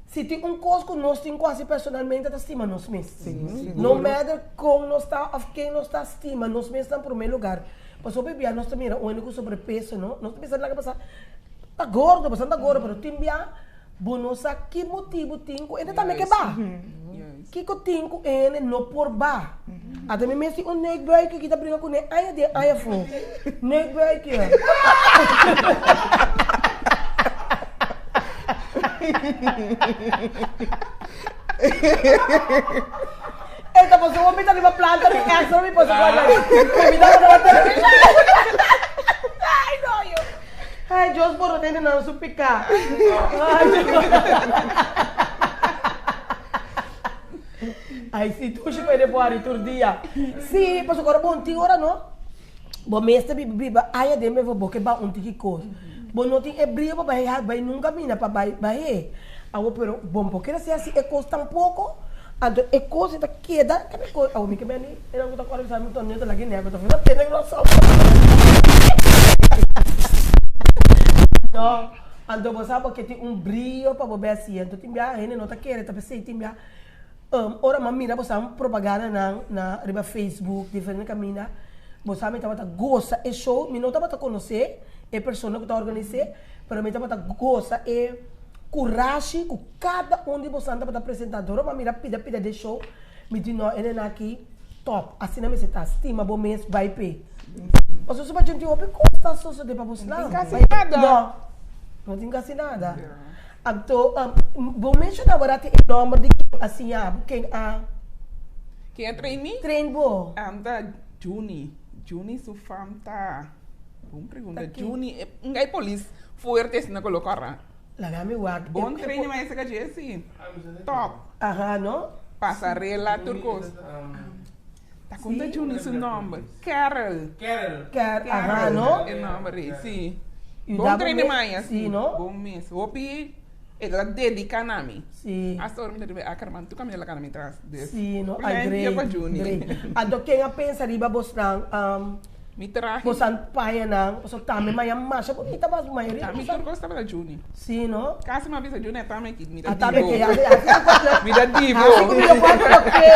si tin un kos ku nos tin ku hasi personalmente ta stima nos mes. No matter kon nos ta òf ken nos ta, stima nos mes na promé lugar. Pasobra hopi bia nos ta mira un hende ku sobrepeso no, nos ta bisa laga pasa ta gordo, pasobra ta gordo, pero tin bia bo no sa ki motibu tin ku e tambe ke ba. Kiko tin ku e hende no por ba. Ata mi mes tin un neukbuikje ki ta bringa kuné aña den aña afó. Neukbuikje. E ta pasobra mi ta riba planta mi extra mi pasa guarda mi ta riba Ay no yo. Ay Dios por tene nan su pica. Ay Dios. Ay si tushi puede por tur dia. Si pasobra ora bo tin ora no. Bo mester biba biba aña den befo bo ke ba un tiki kos. Bo no tin e brio pa bai bai nunca mina pa bai bai. Awo pero bo no por kere haci así e kos tampoco. Anto e kos e ta keda kende kos awo mi ke beni e nan ku ta kore bisa mi torneo ta laki nego ta funa tene groso. No anto bo sa bo ke tin un brio pa bo bai haci anto tin bia hende no ta kere ta pesey tin bia Ora mi a mira boso propaganda nan na riba Facebook diferente caminda bo sa mi tabata gosa e show mi no tabata conoce e persona cu ta organise pero mi tabata gosa e curashi cu cada un di boso tabata presenta dor mi a mira pida pida di e show mi di no e nena aki top asina mester ta stima bo mes bay pe pasobra su bachi tin hopi cos ta sosode pa bo sla No tin casi nada no no tin casi nada. Anto, bo menshoná bo rati e nòmber di ken a siña bo, ken a. Ken a train mi? Train bo. Am ta Juni. Juni su fam ta. Bon pregunta. Juni, un gai polis fuerte asina ku lo kòrda. Laga mi wak. Bon training ma esei ka dje si. Top. Aha, no? Pasarela tur kos. Ta kon ta Juni su nòmber? Carol. Carol. Carol, aha, no? E nòmber ei, si. Bon trene maya, si. Bon mes. Hopi e ta dedica na mi. Si. Hasta ora mi ta riba e Ackerman, tur caminda la cana mi tras. Dus, Si, no, por ai, ejemplo, great, pa Juni. great. Anto ken a pensa riba bosnan, Mi trahe. bosnan pañanan, pasobra tambe maya masha bunita mas mayoria Mi bosnan. tur cos tabata Juni. Si, no? Casi mi a bisa Juni a tame aki, mi ta A tame divo. ke, hasi hasi ku kos Mi ta divo. Hasi ku mi no por toke.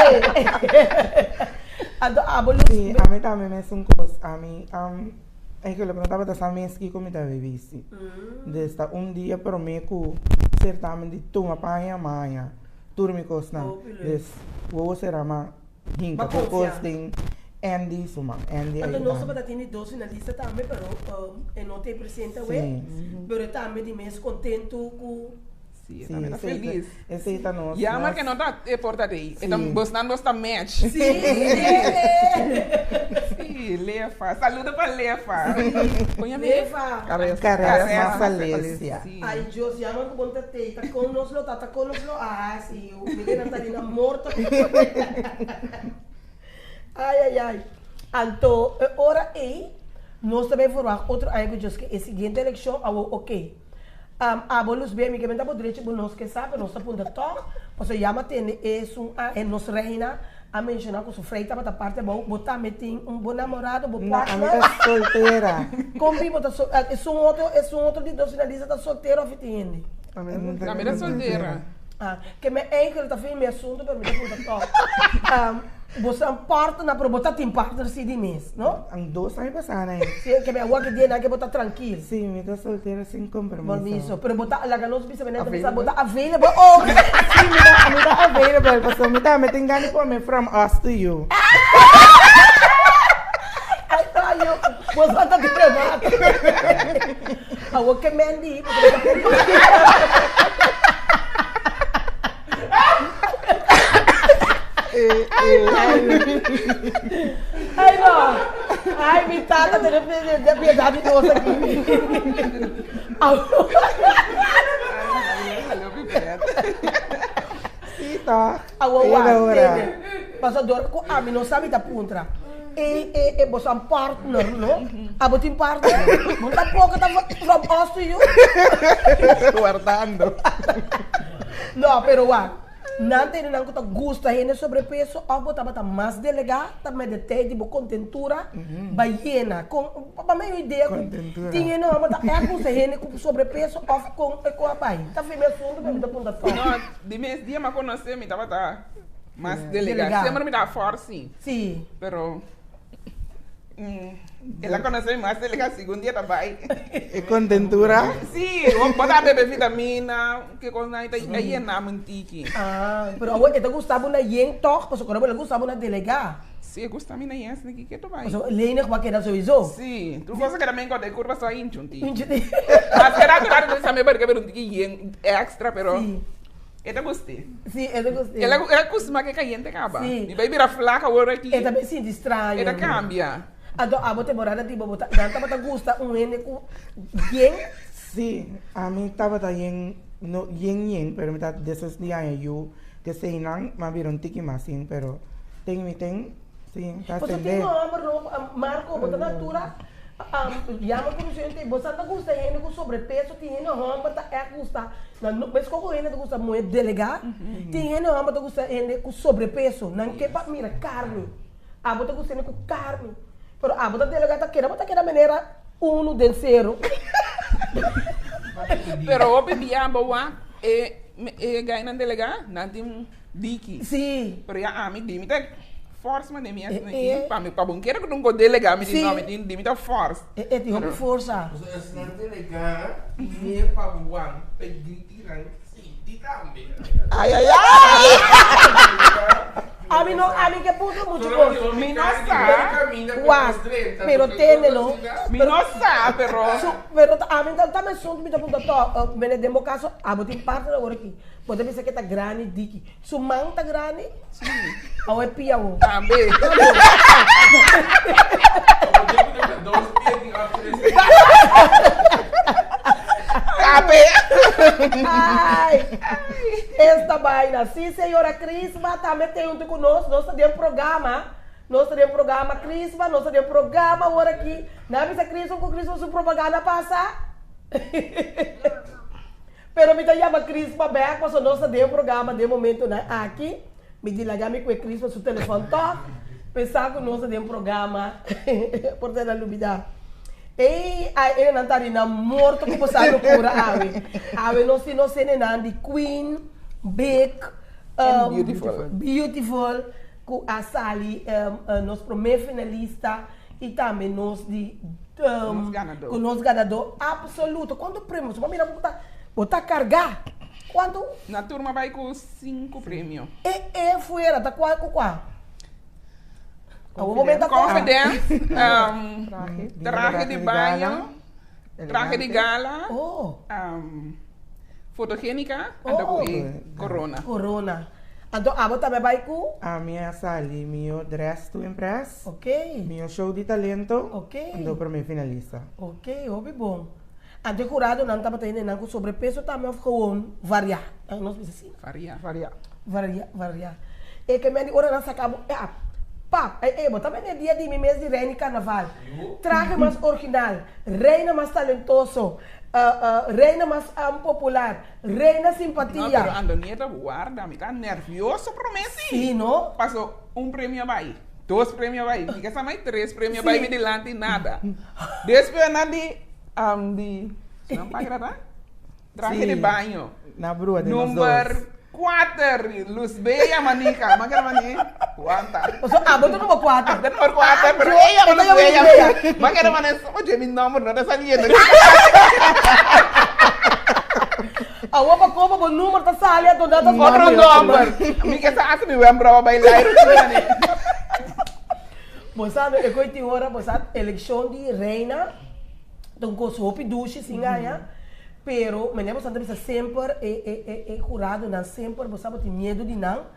Anto abo Luz. Si, ami tambe mesun cos. Ami, Eigenlijk no tabata sa mes kiko mi ta bisti. Dus ta un dia prome ku sertamen di tuma paña maña tur mi kosnan. Dus wowo sera ma hinka tur kos den Andy su man. Andy a Anto nos yuda mi. tabata tin di dos finalista tambe pero e no ta e presente awe. Pero e tambe di mes kontentu ku. Sí, e tambe ta felis. Esei ta nos. Jammer ke no ta e por ta dei. E ta bosnan dos ta match. Sí. Sí, Lefa. Saludo pa Lefa. Kon yama e? Lefa. Karesma Salesia. Ay Dios, jammer ku bon ta tei. Ta kon nos lo ta, ta kon nos lo a hasi. Mi nan ta di nan morto. Ay ay ay. Anto e ora ei nos ta bay verwacht otro aña ku Dios ke e siguiente elekshon awor oké. Abo lus bien mi ke menta bo drechi bo nos ke sa pero nos ta puntra tog pasobra ya mi a tende esun a e nos reina a menciona ku su frei tabata parti abou bo tambe tin un bo namorado bo No, ami partner ta soltera. kon bi bo ta sol esun otro esun otro di dos finalista ta soltero of tin hende? Ami ta soltera. Ah, ke mi eigenlijk ta fin mi asunto pero mi ta puntra tog bo sa partner pero bo ta tin partner si di mes no? Ang dos aña pasá na e. Si, ke mi awor ke dia nan ke bo ta trankil. Si, mi ta soltera sin compromiso. Compromiso, pero bo ta laga nos bisa mi ta bo ta available oh. Si, mi ta mi ta available pasobra mi tambe tin gana di pone from us to you. Ay tayo, bo sa ta di remate. Awor ke men di. Ay no. Ay, Mi tata tene piedad di nos aki. Sí, toch. Awo Ey, wak, Laura. tene. Paso dor ku ami no sabi ta puntra. E e e boso an partner, no? Abo tin partner? Bo tampoco ta from us to you. Guardando. No, pero wak. Nan tene nan ku ta gusta hende sobrepeso òf bo tabata mas delegá ta mete tei di bo kontentura ba yena. Kon pa mi un idea ku tin hende hòmber ta ègt gusta hende ku sobrepeso òf kon e kon a bai. Ta firme asuntu pero mi ta punta tòg. No, di mes dia mi a konosé mi tabata mas delegá. Semper mi ta fòrsi. Sí. Pero El a conoce mi mas delega segun dia ta bay. E contentura. Sí, bo ta bebe vitamina, ke cosnan ta a yena mi un tiki. Ah, pero awor e ta gusta bo na yen toch? Pasobra bo la gusta bo na delega. Sí, e gusta mi na yen asina ki ke ta bay. Pasobra lenig bo a keda sowiso. Sí, tur cosa keda men kòrda e kurpa so a hincha un tiki. Hincha un tiki. Mas ke rato rato ta bisa mi barriga bira un tiki yen extra pero. Sí. E ta gust'é. Sí, e ta gust'é. El a el a kustumá ku e kayente kaba. Sí. Mi bai bira flak awor aki. E ta bin sinti straño. E ta kambia. Anto abo temporada di bo bo ta nan tabata gusta un hende ku yen? Sí, ami tabata yen, no yen yen, pero mi ta despues di aña yu keseinan mi a bira un tiki mas yen, pero ten mi ten, sí, ta Pasobra atendé. tin un hòmber no, Marco, bo ta na altura. Yama ku rusia hende, boso ta gusta hende ku sobrepeso, tin hende hòmber ta ègt gusta, nan no, meskos ku hende ta gusta muhé delegá, tin hende hòmber ta gusta hende ku sobrepeso, nan ke pa mira karni, abo ta gusta hende ku karni, pero abo ta delegá ta keda, bo ta keda manera unu den sero. Pero hopi bia bo wak e e gainan delegá, nan tin diki. Sí. Pero ya ami di mi ta force mane mi asina aki pa mi pa bon kere ku nunca delega mi di no mi tin di mi ta force. E e tin hopi forsa. Pasobra esnan delega nie pa bo wanta e gritinan sinti tambe. Ay ay ay. Ami no ami ke puntra mucho kos. Mi no sa. Wak pero tende no. Mi no sa pero. Pero ami ta mesun mi ta puntra to mene den bo kaso abo tin partner awor aki. Bo ta bisa ke ta grandi diki. Su man ta grandi? Sí. Awe pia wo. Tambe. Kape. Ai. Esta vaina. Sí, señora Crisma tambe te junto cu nos. Nos ta den programa. Nos ta den programa Crisma. Nos ta den programa awor aki. Nan a bisa Crisma cu Crisma su propaganda pasa. Pero mi ta yama Crispa bek pasobra nos ta den un programa den momentonan aki. Mi di laga mi kue Crispa su telefon tòg pensa ku nos ta den programa por ta el a lubida. Ey ay enenan ta rina morto ku bo sa lokura awe. Awe nos tin nos enenan di Queen, Big, And Beautiful. Beautiful ku a sali nos prome finalista. Y tambe nos di Nos ganador. cu nos ganador absoluto. Cuanto premio? Bo mira bo ta bo ta carga. Cuanto? Na turma bay cu cinco premio. E e fuera ta cua cu cua? Awor bo meta Confidence, traje di baño, traje di gala, Oh. fotogenica, anto cu e corona. Corona. Anto abo tambe bay cu? Ami a sali mio dress to impress. Ok. Mihó show di talento. Ok. Anto promé finalista. Ok, hopi bon. Anto e huradonan tabata hendenan ku sobrepeso tambe òf gewoon variá? Nos bisa asina. Variá. Variá. Variá, variá. E ke men di ora nan saka bo, ya, pap, e e bo ta bini e dia di mi mes di reina di karnaval. Trahe mas original, reina mas talentoso, reina mas popular, reina simpatia. No, pero Antonieta, warda, mi ta nervioso promé si. Sí, no? Paso un premio a bai. Dos premio bai, mi ka sa mai tres premio bai mi dilanti nada. Despues nan di um, di nan pagra ta? Traje di baño. Na brua di nos dos. Number 4, Luz Bella Manica. Ma kera mani? Wanta. So abo ta number 4. Abo ta number 4, pero ella Luz Bella. Bella. Ma kera mani, oye mi nomber no ta saliendo. Awor pa koba bo number ta sali anto nan ta Otro number. Mi ke sa hasi mi wembro a bai lairo tene. Bo sa no e koe tin ora bo sa elekshon di reina ta un kos hopi dushi sin gaña pero mene bo sa ta bisa semper e e e e huradonan semper bo sa bo tin miedu di nan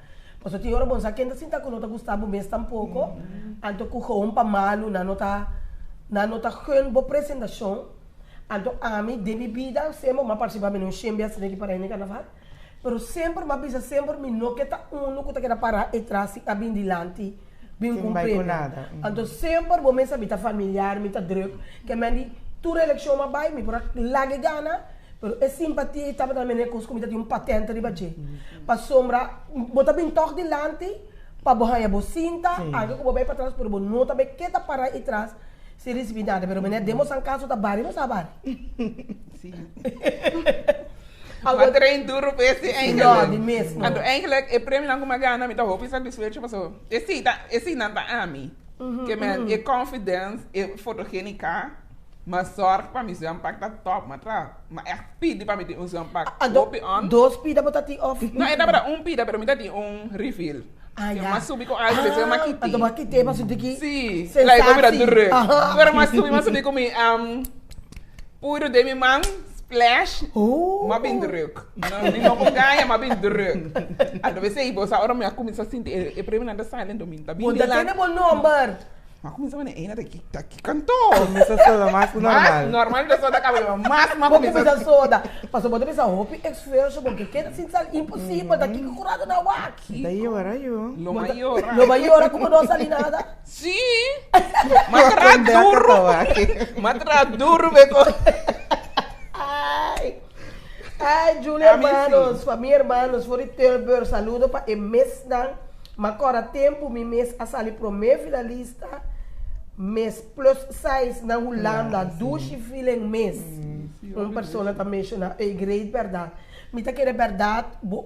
pasobra tin ora bo no sa ken ta sinta ku no ta gusta bo mes tampoko anto ku gewoon pa malu nan no ta. Nan no ta gun bo presentashon. Anto ami den mi bida semper m'a partisipá mi no shen biaha asina aki para hende karnaval. Pero semper m'a bisa semper mi no ke ta unu ku ta keda pará etras sin a bin dilanti bin ku Sin un bai ku premio. nada. Anto semper bo mester mi ta familiar, mi ta druk. Ke men di tur elekshon m'a bai mi por a laga e gana, pero e simpatia ei tabata mene kos ku mi ta tin un patente riba dje. Pasobra bo ta bin tòg dilanti pa bo haña bo sinta, anke ku bo bai patras pero bo no ta bai keda pará etras sin risibí nada. Pero mene den bosan kaso ta bari bo sa bari. M'a train duro pa ese eigenlijk. No, di mes no. Anto eigenlijk e premionan ku m'a gana mi ta hopi satisfecho pasobra esei ta eseinan ta ami. Ke men e confidence, e fotogenica, m'a zorg pa mi zwempak ta top. M'a traha, m'a echt pidi pa mi tin un zwempak hopi on. Dos pida bo ta tin of? No, e tabata un pida pero mi ta tin un refill. Ah, ya. M'a subi ku algu despues m'a kit'é. Anto bo a kit'é pasobra di ki Sí, sensatie. like bo bira druk. Pero m'a subi, m'a subi ku mi Puro den mi man, splash, m'a bin druk. No, mi no por gaña, m'a bin druk. Anto p'esei bo sa ora mi a kuminsá sinti e premionan ta sali, anto mi ta bin Bo ta dilanti. tene bo nomber. M'a kuminsá manera eina ta ki ta ki kanto. Kuminsá soda mas ku normal. Mas normal mi ta soda kaba, pero mas m'a Bo kuminsá. kuminsá soda. Pasobra bo ta bisa hopi esfuerso, bo ke keda sin sali, imposibel, ta kiko ku rato na wak. Mi ta yora yu. Lo m'a yora. Lo m'a yora ku bo no a sali nada. Sí! M'a traha duru. M'a traha duru beko. Ay, ay, Julia hermanos, familia hermanos, for di Tilburg, saludo pa e mesnan. M'a kòrda tempu mi mes a sali promé finalista mes plus size na Hulanda, dushi feeling mes. Un persona ta menshoná, ey great bèrdat. Mi ta kere bèrdat, bo,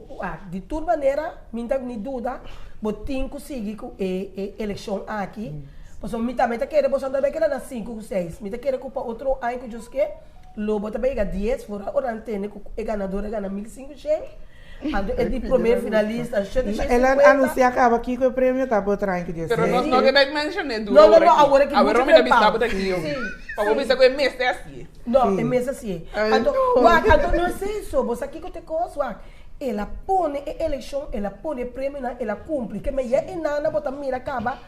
di tur manera, mi ta ni duda, bo tin ku sigui ku e e elekshon aki, pasobra mi tambe ta kere boso ta bai keda na sinku ku seis, mi ta kere ku pa otro aña ku Dios ke, lo bo ta bai yega dies, for ora nan tende ku e ganador a gana mil sinku shen, anto e di prome finalista shete shen El a sinkuenta. anunsia kaba kiko e premio ta pa otro aña ku Dios Pero ke. nos no keda menshoné duro No, no, awor no, aki. awor aki Awor muchu mi ta bisa bo trempao. ta aki. Sí, Pa bo sí. bisa ku e mester hasié. No, e mes hasié. Anto, wak, anto no es eso, bo sa kiko ta e kos, wak. El a pone e elekshon, el a pone e premionan, el a kumpli. Ke meyé e nana bo ta mira kaba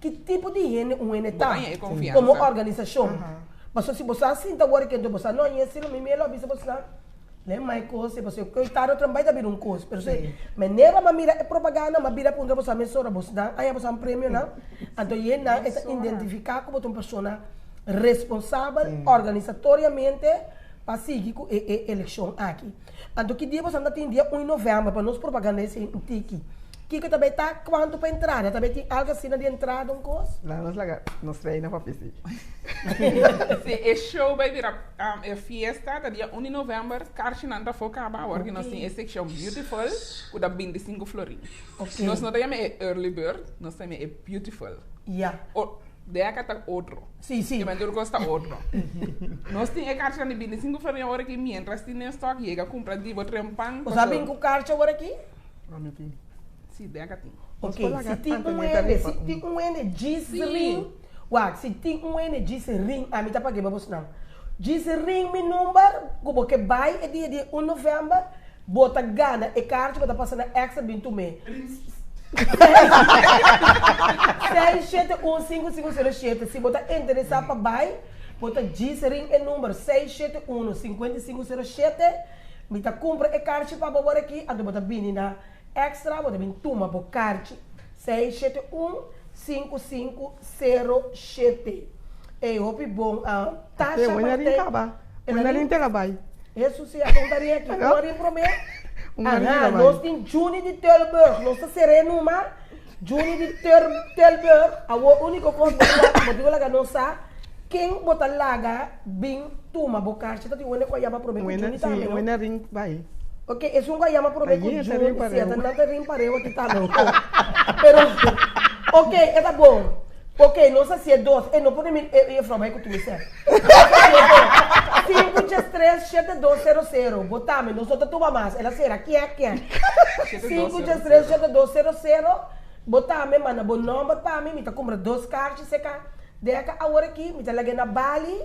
ki tipo di hende un hende ta komo organisashon. Pasobra si bo sa sinta wòrdu kende bo sa no aña esei lo mi mi lo a bisa bo sa le mai kos ei pasobra koe tarde o trempan ta bira un kos. Pero si manera bo a mira e propaganda bo a bira puntra bo sa mesora bo nan aña bo sa un premionan anto e nan e ta identifiká ku bo ta un persona responsabel organisatoriamente pa sigui ku e elekshon aki. Anto ki dia boso ta tin dia un november pa nos propaganda esei un tiki. Kiko ta bay ta? Cuanto pa entrada? Ta bay tin algo asina di entrada un cos? Laga nos laga nos reina papia si. Si e show bay bira e fiesta ta dia un di november karchinan ta afo kaba awor ki nos tin e seccion beautiful ku ta 25 florin. Nos no ta yama e early bird nos ta yama e beautiful. Ya. Deka ta otro. Sí, sí. Ke men tur kos ta otro. Nos tin e karchanan di 25 florin awor aki, mientras tin den stock, yega kumpra di bo trempan. Bo sa bin ku karcha awor aki? Ami tin. Sí, deka tin. Ok, si tin un hende, si tin un hende djis ring, wak, si tin un hende djis ring, ami ta pag'é pa bosnan. Djis ring mi number ku bo ke bai e dia di un novèmber, Bo ta gana e karchi bo ta pasa na extra bin tum'é. 671 5507 Si bo ta interesá pa bai, bo ta djis ring e number 671 5507. Mi ta kumpra e karchi pa bo awor aki, anto bo ta bini na extra, bo ta bin tuma bo karchi. 671 5507 Ey, hopi bon. Tasha Te, Martijn. rin kaba. Una rin te la bai. Jesus si a conta rin aki. Una rin prome. Aha, nos tin Juni di Tilburg. Nos ta sere numa. Juni di Tilburg. Awor unico cos bo ta bo tin cu laga nos sa ken bo ta laga bin tuma bo karchi. Ta tin wende cu a yama prome cu Juni tambe no? Wende rin bai. Ok, esun cu a yama prome cu Juni. Si, ata nan ta rin pareu aki tambe. Pero, ok, e ta bon. Ok, nos hacié dos. E no pone mi e juffrouw bai cu tu mi sef. 533 7200 Bo tambe, nos no ta tuma mas. El a sera kiek kiek. 533 7200 Bo tambe manda bo nomber pa mi, mi ta cumpra dos karchi seca. Deka awor aki mi ta lag'é na Bali.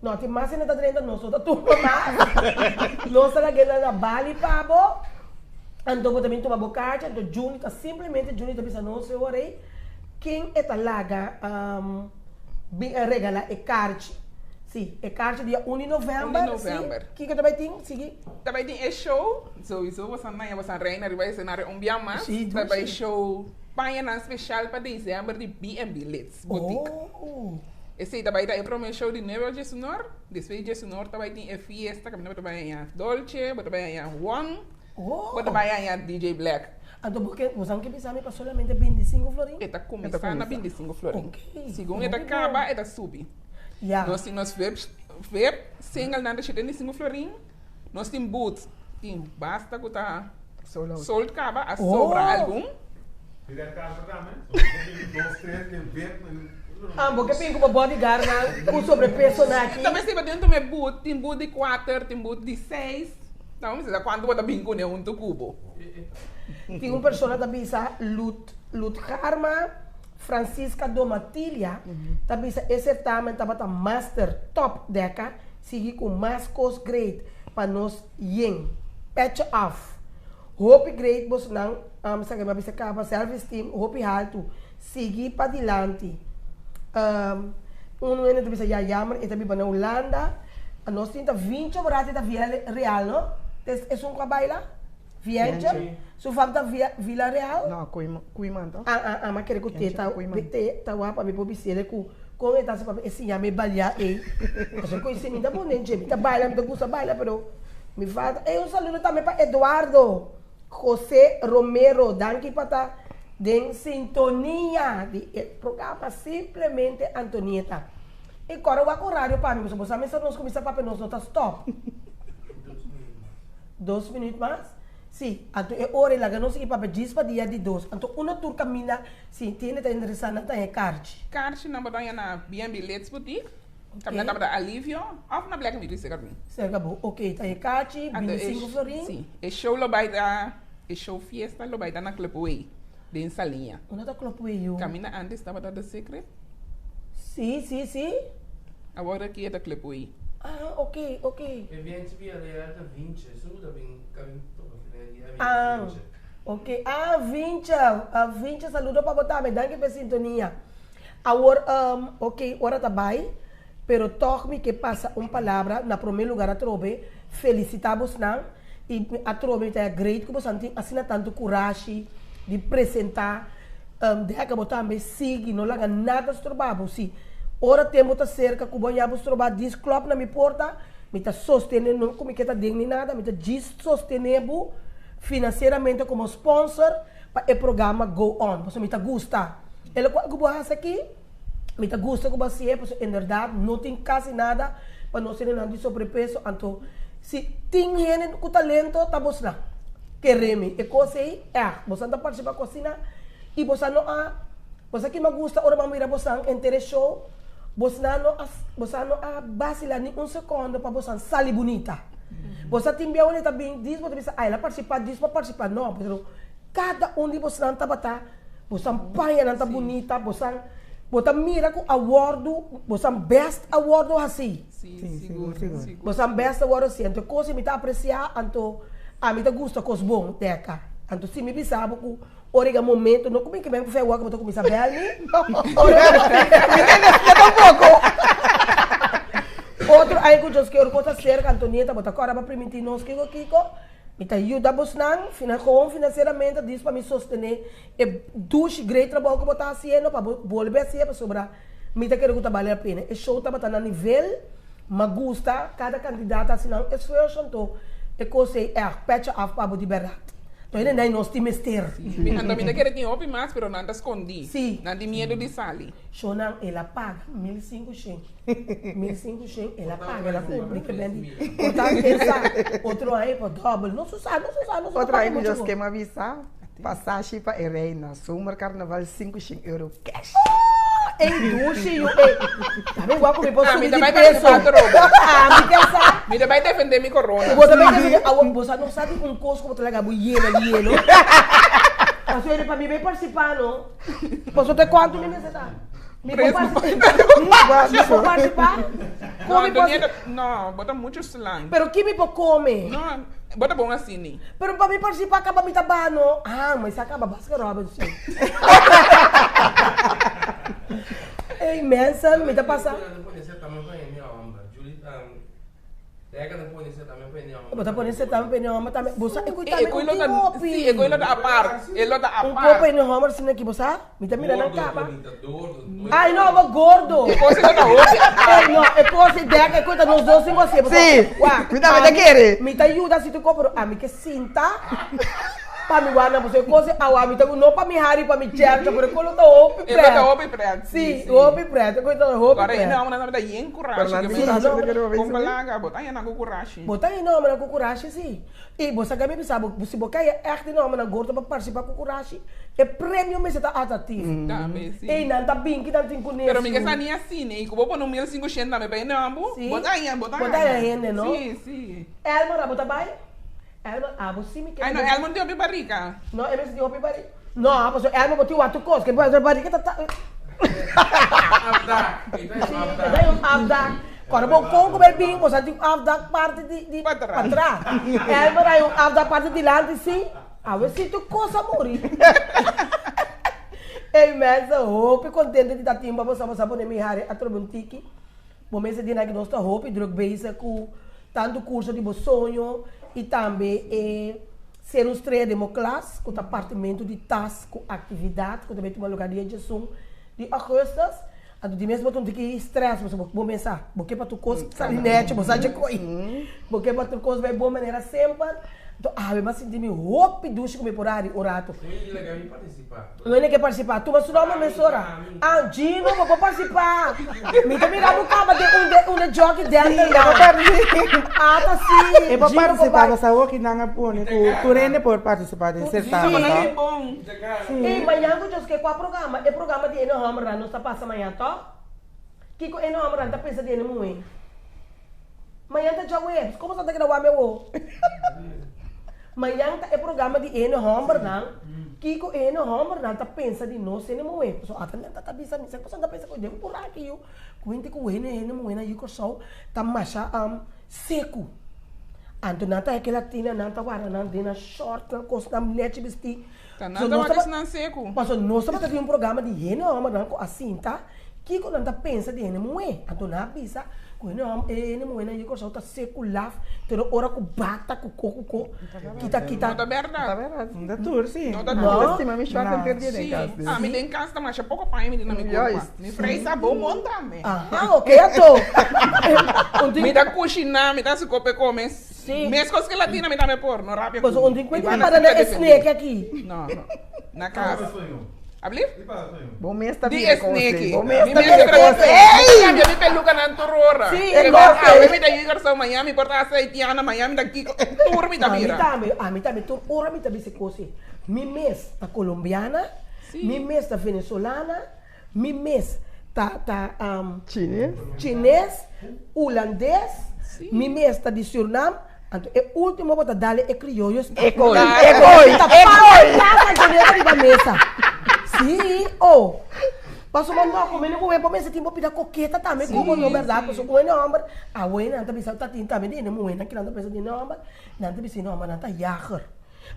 No tin mas hende ta drenta, nos no ta tuma mas. Nos ta lag'é na Bali pa bo. Anto bo ta bin tuma bo karchi, anto Juni ta simplemente Juni ta bisa nos e ora ei ken e ta laga. Bin a regala e karchi. Si, e karchi dia un di novèmber. Un di novèmber. Si, kiko ta bai tin? Sigui. Ta bai tin e show, souiso boso a naña boso a reina riba e escenario un bia mas. Si, Ta bai dushi. show pañanan special pa december di BNB Lits Boutique. Oh. Esei ta bai ta e prome show di nuebe or diesunor. Despues di diesunor ta bai tin e fiesta kaminda bo ta bai haña dolce, bo ta bai haña won, Oh. bo ta bai haña DJ Black. Anto bo ke, bosan ke bisa mi pa solamente bintisinko florin? E ta kuminsá na bintisinko florin. Ok. Segun e ta Hopi kaba bon. e ta subi. Ya. Nos tin nos vip, vip single nan ta 75 florin. Nos tin booth, tin basta ku ta Sold out. sold kaba, a sobra Oh. algun. Ah, bo ke bin ku bo bodyguard nan ku sobrepeso nan aki? Ta mester bo tin tuma e booth, tin booth di kuater, tin booth di seis. Ta mester sa kuantu bo ta bin kuné huntu ku bo. Tin un persona ta bisa Lut, Lutgarma Francisca Domatilia ta bisa e certamen tabata master top deka sigui ku mas kos great pa nos yen. Petje af. Hopi great bosonan sa ke mi a bisa kaba self esteem hopi haltu sigui padilanti. Un hende ta bisa ya jammer e ta biba na Hulanda nos tin ta vincho borati ta via real no esun ku a baila. Vientje? Su fam ta via Villa Real? No, Koeiman toch? Ah, ah, ah, ma kere ku te ta, te ta wak pa mi por bisele ku kon e ta hasi pa mi e siña mi balia ei. Pasobra ku si mi ta pone dje, mi ta baila, mi ta gusta baila, pero mi falta. Ei, un saludo tambe pa Eduardo Jose Romero, danki pa ta den sintonia di e programa Simplemente Antonieta. I kòrda wak orario pa mi, pasobra bo sa mester nos kuminsá papia nos no ta stòp. Dos minuut mas? Si, anto e ora e laga nos sigui papia djis pa dia di dos. Anto uno tur caminda si hende ta interesa nan ta haña karchi. Karchi nan bo ta haña na BNB Lits Boutique, caminda tabata Alivio, of na Black and Beauty cerca di mi. Cerca bo, ok, ta haña karchi, Anto e bintisinco florin. Si, e show lo bai ta, e show fiesta lo bai ta na Club Way, den Saliña. Unda ta Club Way yu? Caminda antes tabata The Secret. Si, si, si. Awor aki e ta Club Way. Ah, ok, ok. E bienchi Villarreal ta Vinche, esun ku ta bin ka bin toka final di a bin Ah, Vinche. ok. Ah, Vinche, ah, Vinche, saludo pa bo tambe. Danki pa e sintonia. Awor, um, ok, ora ta bai, pero tòg mi ke pasa un palabra. Na promé lugar atrobe, felisitá bosnan i atrobe mi ta great ku bosan tin asina tantu kurashi di presentá. Um, deha ku bo tambe sigui, no laga nada stroba bo. Si ora tempu ta serka ku bo ya bo stroba, dis klòp na mi porta, mi ta sostené, no ku mi ke ta den ni nada, mi ta djis sostené bo finansieramente komo sponsor pa e programa go on, pasobra mi ta gusta e lokual ku bo hasi aki, mi ta gusta ku bo hasié, pasobra inderdat no tin kasi nada pa nos hendenan di sobrepeso, anto si tin hende ku talento ta bosnan. Kere mi, e kos ei, ègt, bosan ta partisipá ku asina i bosan no a, bosan ki mi a gusta ora mi a mira bosan henter e show, bosnan no a, bosan no a basilá ni un sekondo pa bosan sali bunita. Bosan tin bia unda e ta bin dis bo ta bisa ay el a partisipá dis pa partisipá, no, pero kada un di bosnan tabata, bosan pañanan ta bunita, bosan, bo ta mira ku a wòrdu, bosan bèst a wòrdu hasí. Sí, sigur, sigur. Bosan best a wòrdu hasi. Anto e kos ei mi ta apresiá, anto ami ta gusta kos bon, Deka. Anto si mi bisa bo ku ora yega momento, no ku mi ke ben ku fe awor ku bo ta kuminsá bèl mi. Mi ta nesita tampoko. Otro aña ku Dios ke ora ku bo ta serka, Antonieta, bo ta kòrda pa primintí nos kiko kiko. Mi ta yuda bosnan gewoon finansieramente dis pa mi sostené e dushi great trabou ku bo ta hasiendo pa bo bolbe hasié pasobra mi ta kere ku ta bale la pena. E show tabata na nivel, m'a gusta kada kandidat a hasi nan esfuerso anto e kos ei ègt pètje af pa bo di bèrdat. Anto hende nei nos tin mester. Mi anto mi ta kere tin hopi mas pero nan ta skondí. Nan tin miedu di sali. Shownan el a paga 1500. 1500 el a paga, el a cumpli ke ben di por ta pensa otro aña por dobbel. No su sa, no su sa, no su sa. Otro aña cu Dios ke mi a bisa, pasashi pa e reina, zomer carnaval 500 euro cash. Oh, ey dushi yu, ey. Ta mi wak cu mi por Ah, mi subi ta di bai peso. participa atrobe. Ah, mi ke sa. Mi ta bai defende mi corona. Bo ta bai defende, awor bo sa no sa di un cos cu bo ta laga bo yena di yelo. Pasobra pa mi bai participa no, pasobra te cuanto mi mester ta? Mi por participá? Mi por participá? No, Antonieta, no, bo ta mucho slang. Pero ki mi por come? No, bo ta bon asini. Pero pa mi participá caba mi ta ba no. Ah, ma esa caba Baskin Robbins sí. Ey mensen, mi ta pasa. Bo ta pone certamen pa hende homber tambe. Bo sa e koe tambe un tin hopi. Si, e koe lo ta apart. E lo ta apart. Un koe pa hende homber asina aki, bo sa? Mi ta mira nan kaba. Ay no, bo gordo. E kos lo ta hopi apart. Ey no, e kos e dek, e koe ta nos dos sin gosi. Si, mi tambe ta kere. Mi ta yuda si tu koe, pero ami ke sinta pa mi wak nan pasobra e kos e awa mi ta no pa mi hari pa mi chercha pero e kos lo ta hopi E lo pret. ta hopi pret. Si, hopi pret, e kos ta hopi Ora e pret. hombernan tambe ta yen kurashi. Pero nan Ke tin mi kurashi, bo ta kere Kon palaga, bo ta yena ku kurashi. Bo ta yena hombernan ku kurashi si. I bo sa ke mi bisa bo, si bo kaya ègt den hombernan gordo pa partisipá ku kurashi, e premio mester ta atraktivo. Tambe si. Ei nan ta bin ki nan tin ku Pero mi ke necio. sa ni asina, i ku bo pone un 1500 tambe pa e nomber, Si. bo ta haña, bo ta Bo ta haña hende, no? Si, si. Elmer, abo ta bai? Elmer, abo si mi Ay no, Elmer tin hopi barrica. No, e mester tin hopi barrica. No, pasobra Elmer bo tin wak tur kos. Ke barrica ta ta. Afdak. E ta un afdak. E ta un afdak. Kòrda bo kon ku bai bin, bo sa tin un afdak parti di di Patras. patras. Elmer hay un afdak parti dilanti si. Awe si tur kos a muri. Ey mensen, hopi kontento di ta tin pa boso. Boso a pone mi hari atrobe un tiki. Bo mester di nan ku nos ta hopi druk bezig ku tantu kurso di bo soño i tambe e ser un strea den bo klas ku ta partimentu di tas ku aktividat ku ta bai tuma lugar dia djesun di augustus. Anto di mes bo ta un tiki stress pasobra bo mes sa bo ke pa tur kos sali nechi bo sa dje koi bo ke pa tur kos bai bon manera semper. Anto awe mi a sinti mi hopi dushi ku mi por hari un ratu. Wene ke partisipá. Tuma su nomber mesora. Ah, Gino, bo por partisipá. Mi ta mira bo kaba den un de un de jockey dental nan. Ah, ta si. E por Gino por partisipá, bai. pasobra awor ki nan a pone ku tur hende por partisipá den sertamen, to? Si. Ey, mañan ku Dios ke kua programa? E programa di ene hòmbernan nos ta pasa mañan, to? Kiko ene hòmbernan ta pensa di ene muhé? Mañan ta djaweps, komo sa ta keda wak mi awo? Mañan ta e programa di ene hòmbernan, kiko ene hòmbernan ta pensa di nos hende muhé. Pasobra ata nan ta bisa mi, sa ku ta pensa ku den por aki yu, ku hende ku hende hende muhénan yu Kòrsou ta masha seku. Anto nan ta heke latina, nan ta warda nan den nan shòrt, nan kosnan nèchi bistí. Ta nan ta wak esnan seku. Pasobra nos tabata tin un programa di hende hòmbernan ku a sinta Kiko nan ta pensa di hende muhé? Anto nan a bisa ku hende hòmber, e hende muhénan di Kòrsou ta seku laf, pero ora ku bata ku ko ku ko, kita kita. No ta bèrdat. No ta tur si. No ta tur. No. Stima mi shòrt henter dia den kas. Si. Ami den kas ta masha poko paña mi tin na mi kurpa. Mi frei sa bon bon tambe. Aha, oke anto. Mi ta kushiná, mi ta hasi kope kome. Si. Meskos ke latina mi tambe por, no rabia ku mi. Pasobra un tin kuenta di para na e snake aki. No, no. Na kas. Ablief? Bo mes ta Di bira e kos, sneki. Bo mes Mi ta mes bira ta kos. bira Ey! Mi cambia mi peluca nan tur ora. Sí, E e kos, kos. awe mi ta Jügerson, mañana mi por ta Haitiana, mañana mi ta Kiko. Tur mi ta Ami bira. tambe, ami tambe tur ora mi ta bisa e kos ei. Mi mes ta colombiana, mi mes ta venezolana, mi mes ta ta Chines. chines, hulandes, mi mes ta di Surinam, Anto e ultimo bo ta dale e criollos. E koi, e koi, Ta e koi. pasa Antonieta riba mesa. Sí, oh. Pasobra no, ku mene ku por mester tin bo pida koketa tambe ku bo no berdad. Pasobra un hende homber, awe nan ta bisa ta tin tambe di hende muhernan kinan ta pensa di hende homber, nan ta bisa hende homber nan ta jager.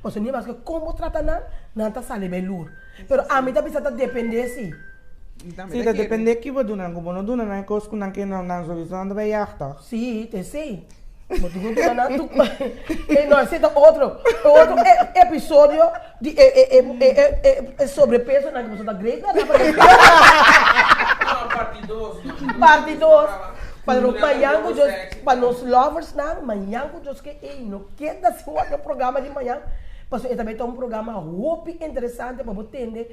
Pasobra ni maske kon bo trata nan, nan ta sali bay lur. Pero ami ta bisa ta depende si. Sí, ta depende ki bo duna nan. Ku bo no duna nan e kos ku nan ke nan sowieso nan ta bay jag toch? Sí, ta esei. Bo tin ku duna nan tu E no, esei ta otro, otro episodio di e e e e e sobrepeso nan ku boso ta great na No, parti dos. Parti dos. Pa nos mañan ku Dios, pa nos lovers nan, mañan ku Dios ke ei no keda sin wak e programa di mañan, pasobra e ta bai ta un programa hopi interesante pa bo tende.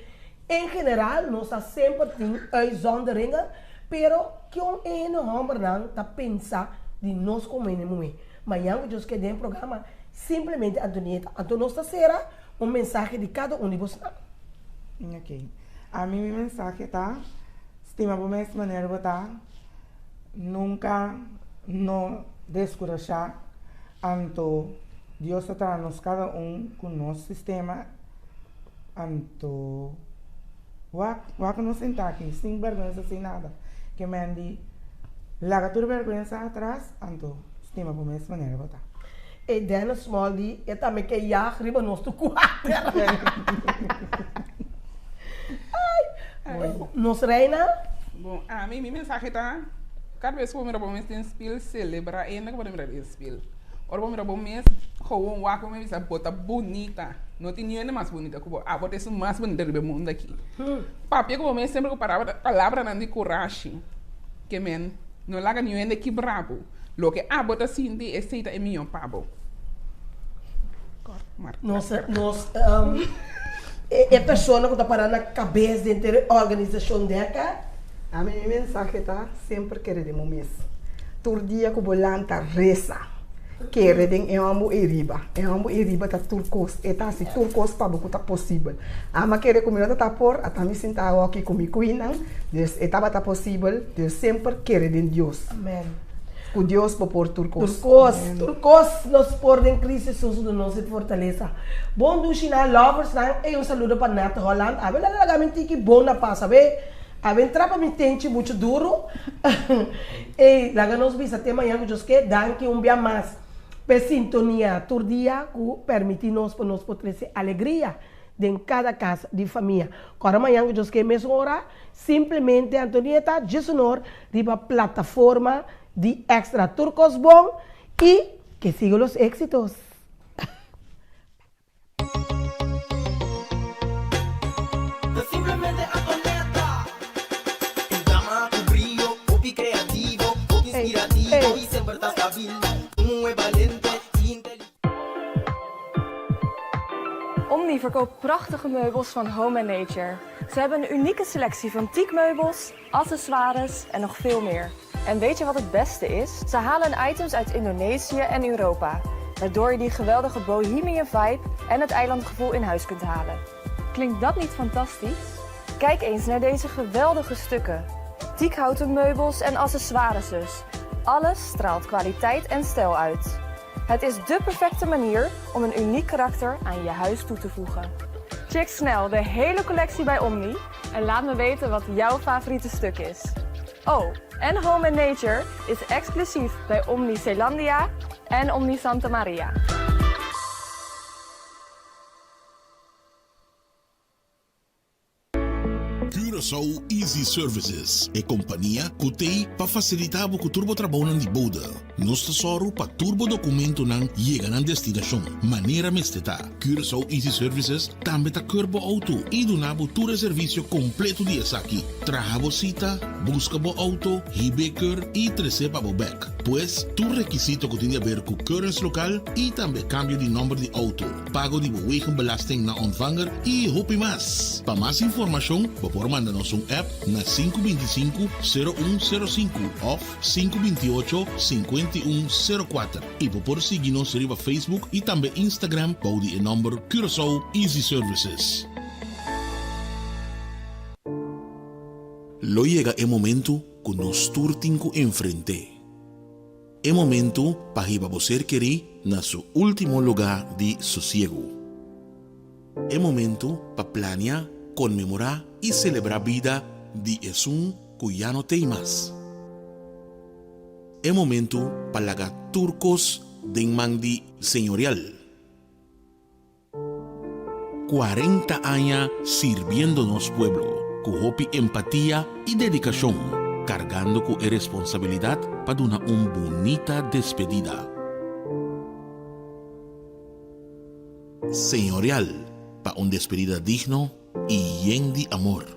En general nos ta semper tin uitzonderingen, pero kion e hende hombernan ta pensa di nos como hende muhe? Mañan cu Dios ke den programa Simplemente Antonieta. Anto nos ta cera un mensahe di cada un di bosnan. Ok. Ami mi mensahe ta, stima bo mes manera bo ta, nunca no descurasha, anto Dios ta traha nos cada un cu nos sistema. Anto wak wak nos sinta aki sin bergwensa sin nada ke men di laga tur bergwensa atras anto stima bo mes manera bo ta. E Dennis Small di e tambe ke yag riba nos tur kuater. Ay, nos reina. Bon, ami mi mensahe ta, kada bes ku bo mira bo mes den spil, selebrá enda ku bo ta mira den spil. Ora bo mira bo mes, gewoon wak bo mes bisa bo ta bunita. No tin niun hende mas bunita ku bo. Abo ta esun mas bunita riba e mundu aki. Papia ku bo mes semper ku palabranan di kurashi. Ke men, no laga niun hende kibra bo. Loke abo ta sinti, esei ta e mihó pa bo. Nos, nos, e persona ku ta pará na kabes denter e organisashon deka. Ami mi mensahe ta semper kere den bo mes. Tur dia ku bo lanta resa. Kere den e hòmber ei riba. E hòmber ei riba ta tur kos. E ta hasi tur kos pa bo ku ta posibel. Ama kere ku mi no ta ta por, ata mi sinta awoki ku mi kuinan. Dus e tabata posibel. Dus semper kere den Dios. Amen. Ku Dios bo por tur kos. Tur kos, tur kos nos por den Cristo Jesus duna nos e fortalesa. Bon dushi nan lovers nan ey un saludo pa Nat Holland awe la laga mi tiki bon na pas awe awe entra pa mi tenchi mucho duro ey laga nos bisa te mañana ku Dios ke danki un bia mas p'e sintonia tur dia ku permiti nos pa nos por trece alegria den kada kas di famia. Kòrda mañan ku Dios ke mesun ora, simplemente Antonieta Djesonor riba plataforma di Extra. Tur kos bon i ke siga los éxitos! Ta simplemente Antonieta. Un dama ku brio, hopi kreativo, hopi inspirativo i semper ta stabil. Un muhé balente i inteligente. Omni verkoopt prachtige meubels van Home and Nature. Ze hebben een unieke selectie van teakmeubels, accessoires en nog veel meer. En weet je wat het beste is? Ze halen hun items uit Indonesië en Europa, waardoor je die geweldige bohemian vibe en het eilandgevoel in huis kunt halen. Klinkt dat niet fantastisch? Kijk eens naar deze geweldige stukken. Teakhouten meubels en accessoires dus. Alles straalt kwaliteit en stijl uit. Het is dé perfecte manier om een uniek karakter aan je huis toe te voegen. Check snel de hele collectie bij Omni en laat me weten wat jouw favoriete stuk is. Oh, en Home and Nature is exclusief bij Omni Zeelandia en Omni Santa Maria. Curaçao Easy Services, e kompania ku t'ei pa fasilitá bo ku tur bo trabounan di bode. Nos ta sòru pa tur bo dokumentonan yega nan destinashon manera mester ta. Curaçao Easy Services tambe ta keur bo outo i duna bo tur e servisio kompleto di esaki, traha bo sita, buska bo outo, hib'é keur i tres'é pa bo bèk. Pues, tur rekisito ku tin di aber ku keurens lokal i tambe kambio di nòmber di outo. pago di bo wegenbelasting na ontvanger y hopi mas. Pa mas informacion bo por manda nos un app na 525 0105 of 528 5104 y bo por sigui nos riba Facebook y tambe Instagram bou di e nomber Curaçao Easy Services. Lo yega e momento cu nos tur tin cu enfrente. E momentu pa hiba bo ser kerí na su último lugá di sosiegu. E momentu pa plania, konmemorá i selebrá bida di esun ku ya no t'ei mas. E momentu pa laga tur kos den man di Señorial. 40 aña sirbiendo nos pueblo ku hopi empatia i dedikashon, kargando ku e responsabilidat pa duna un bunita despedida. Señorial pa un despedida digno i yen di amor.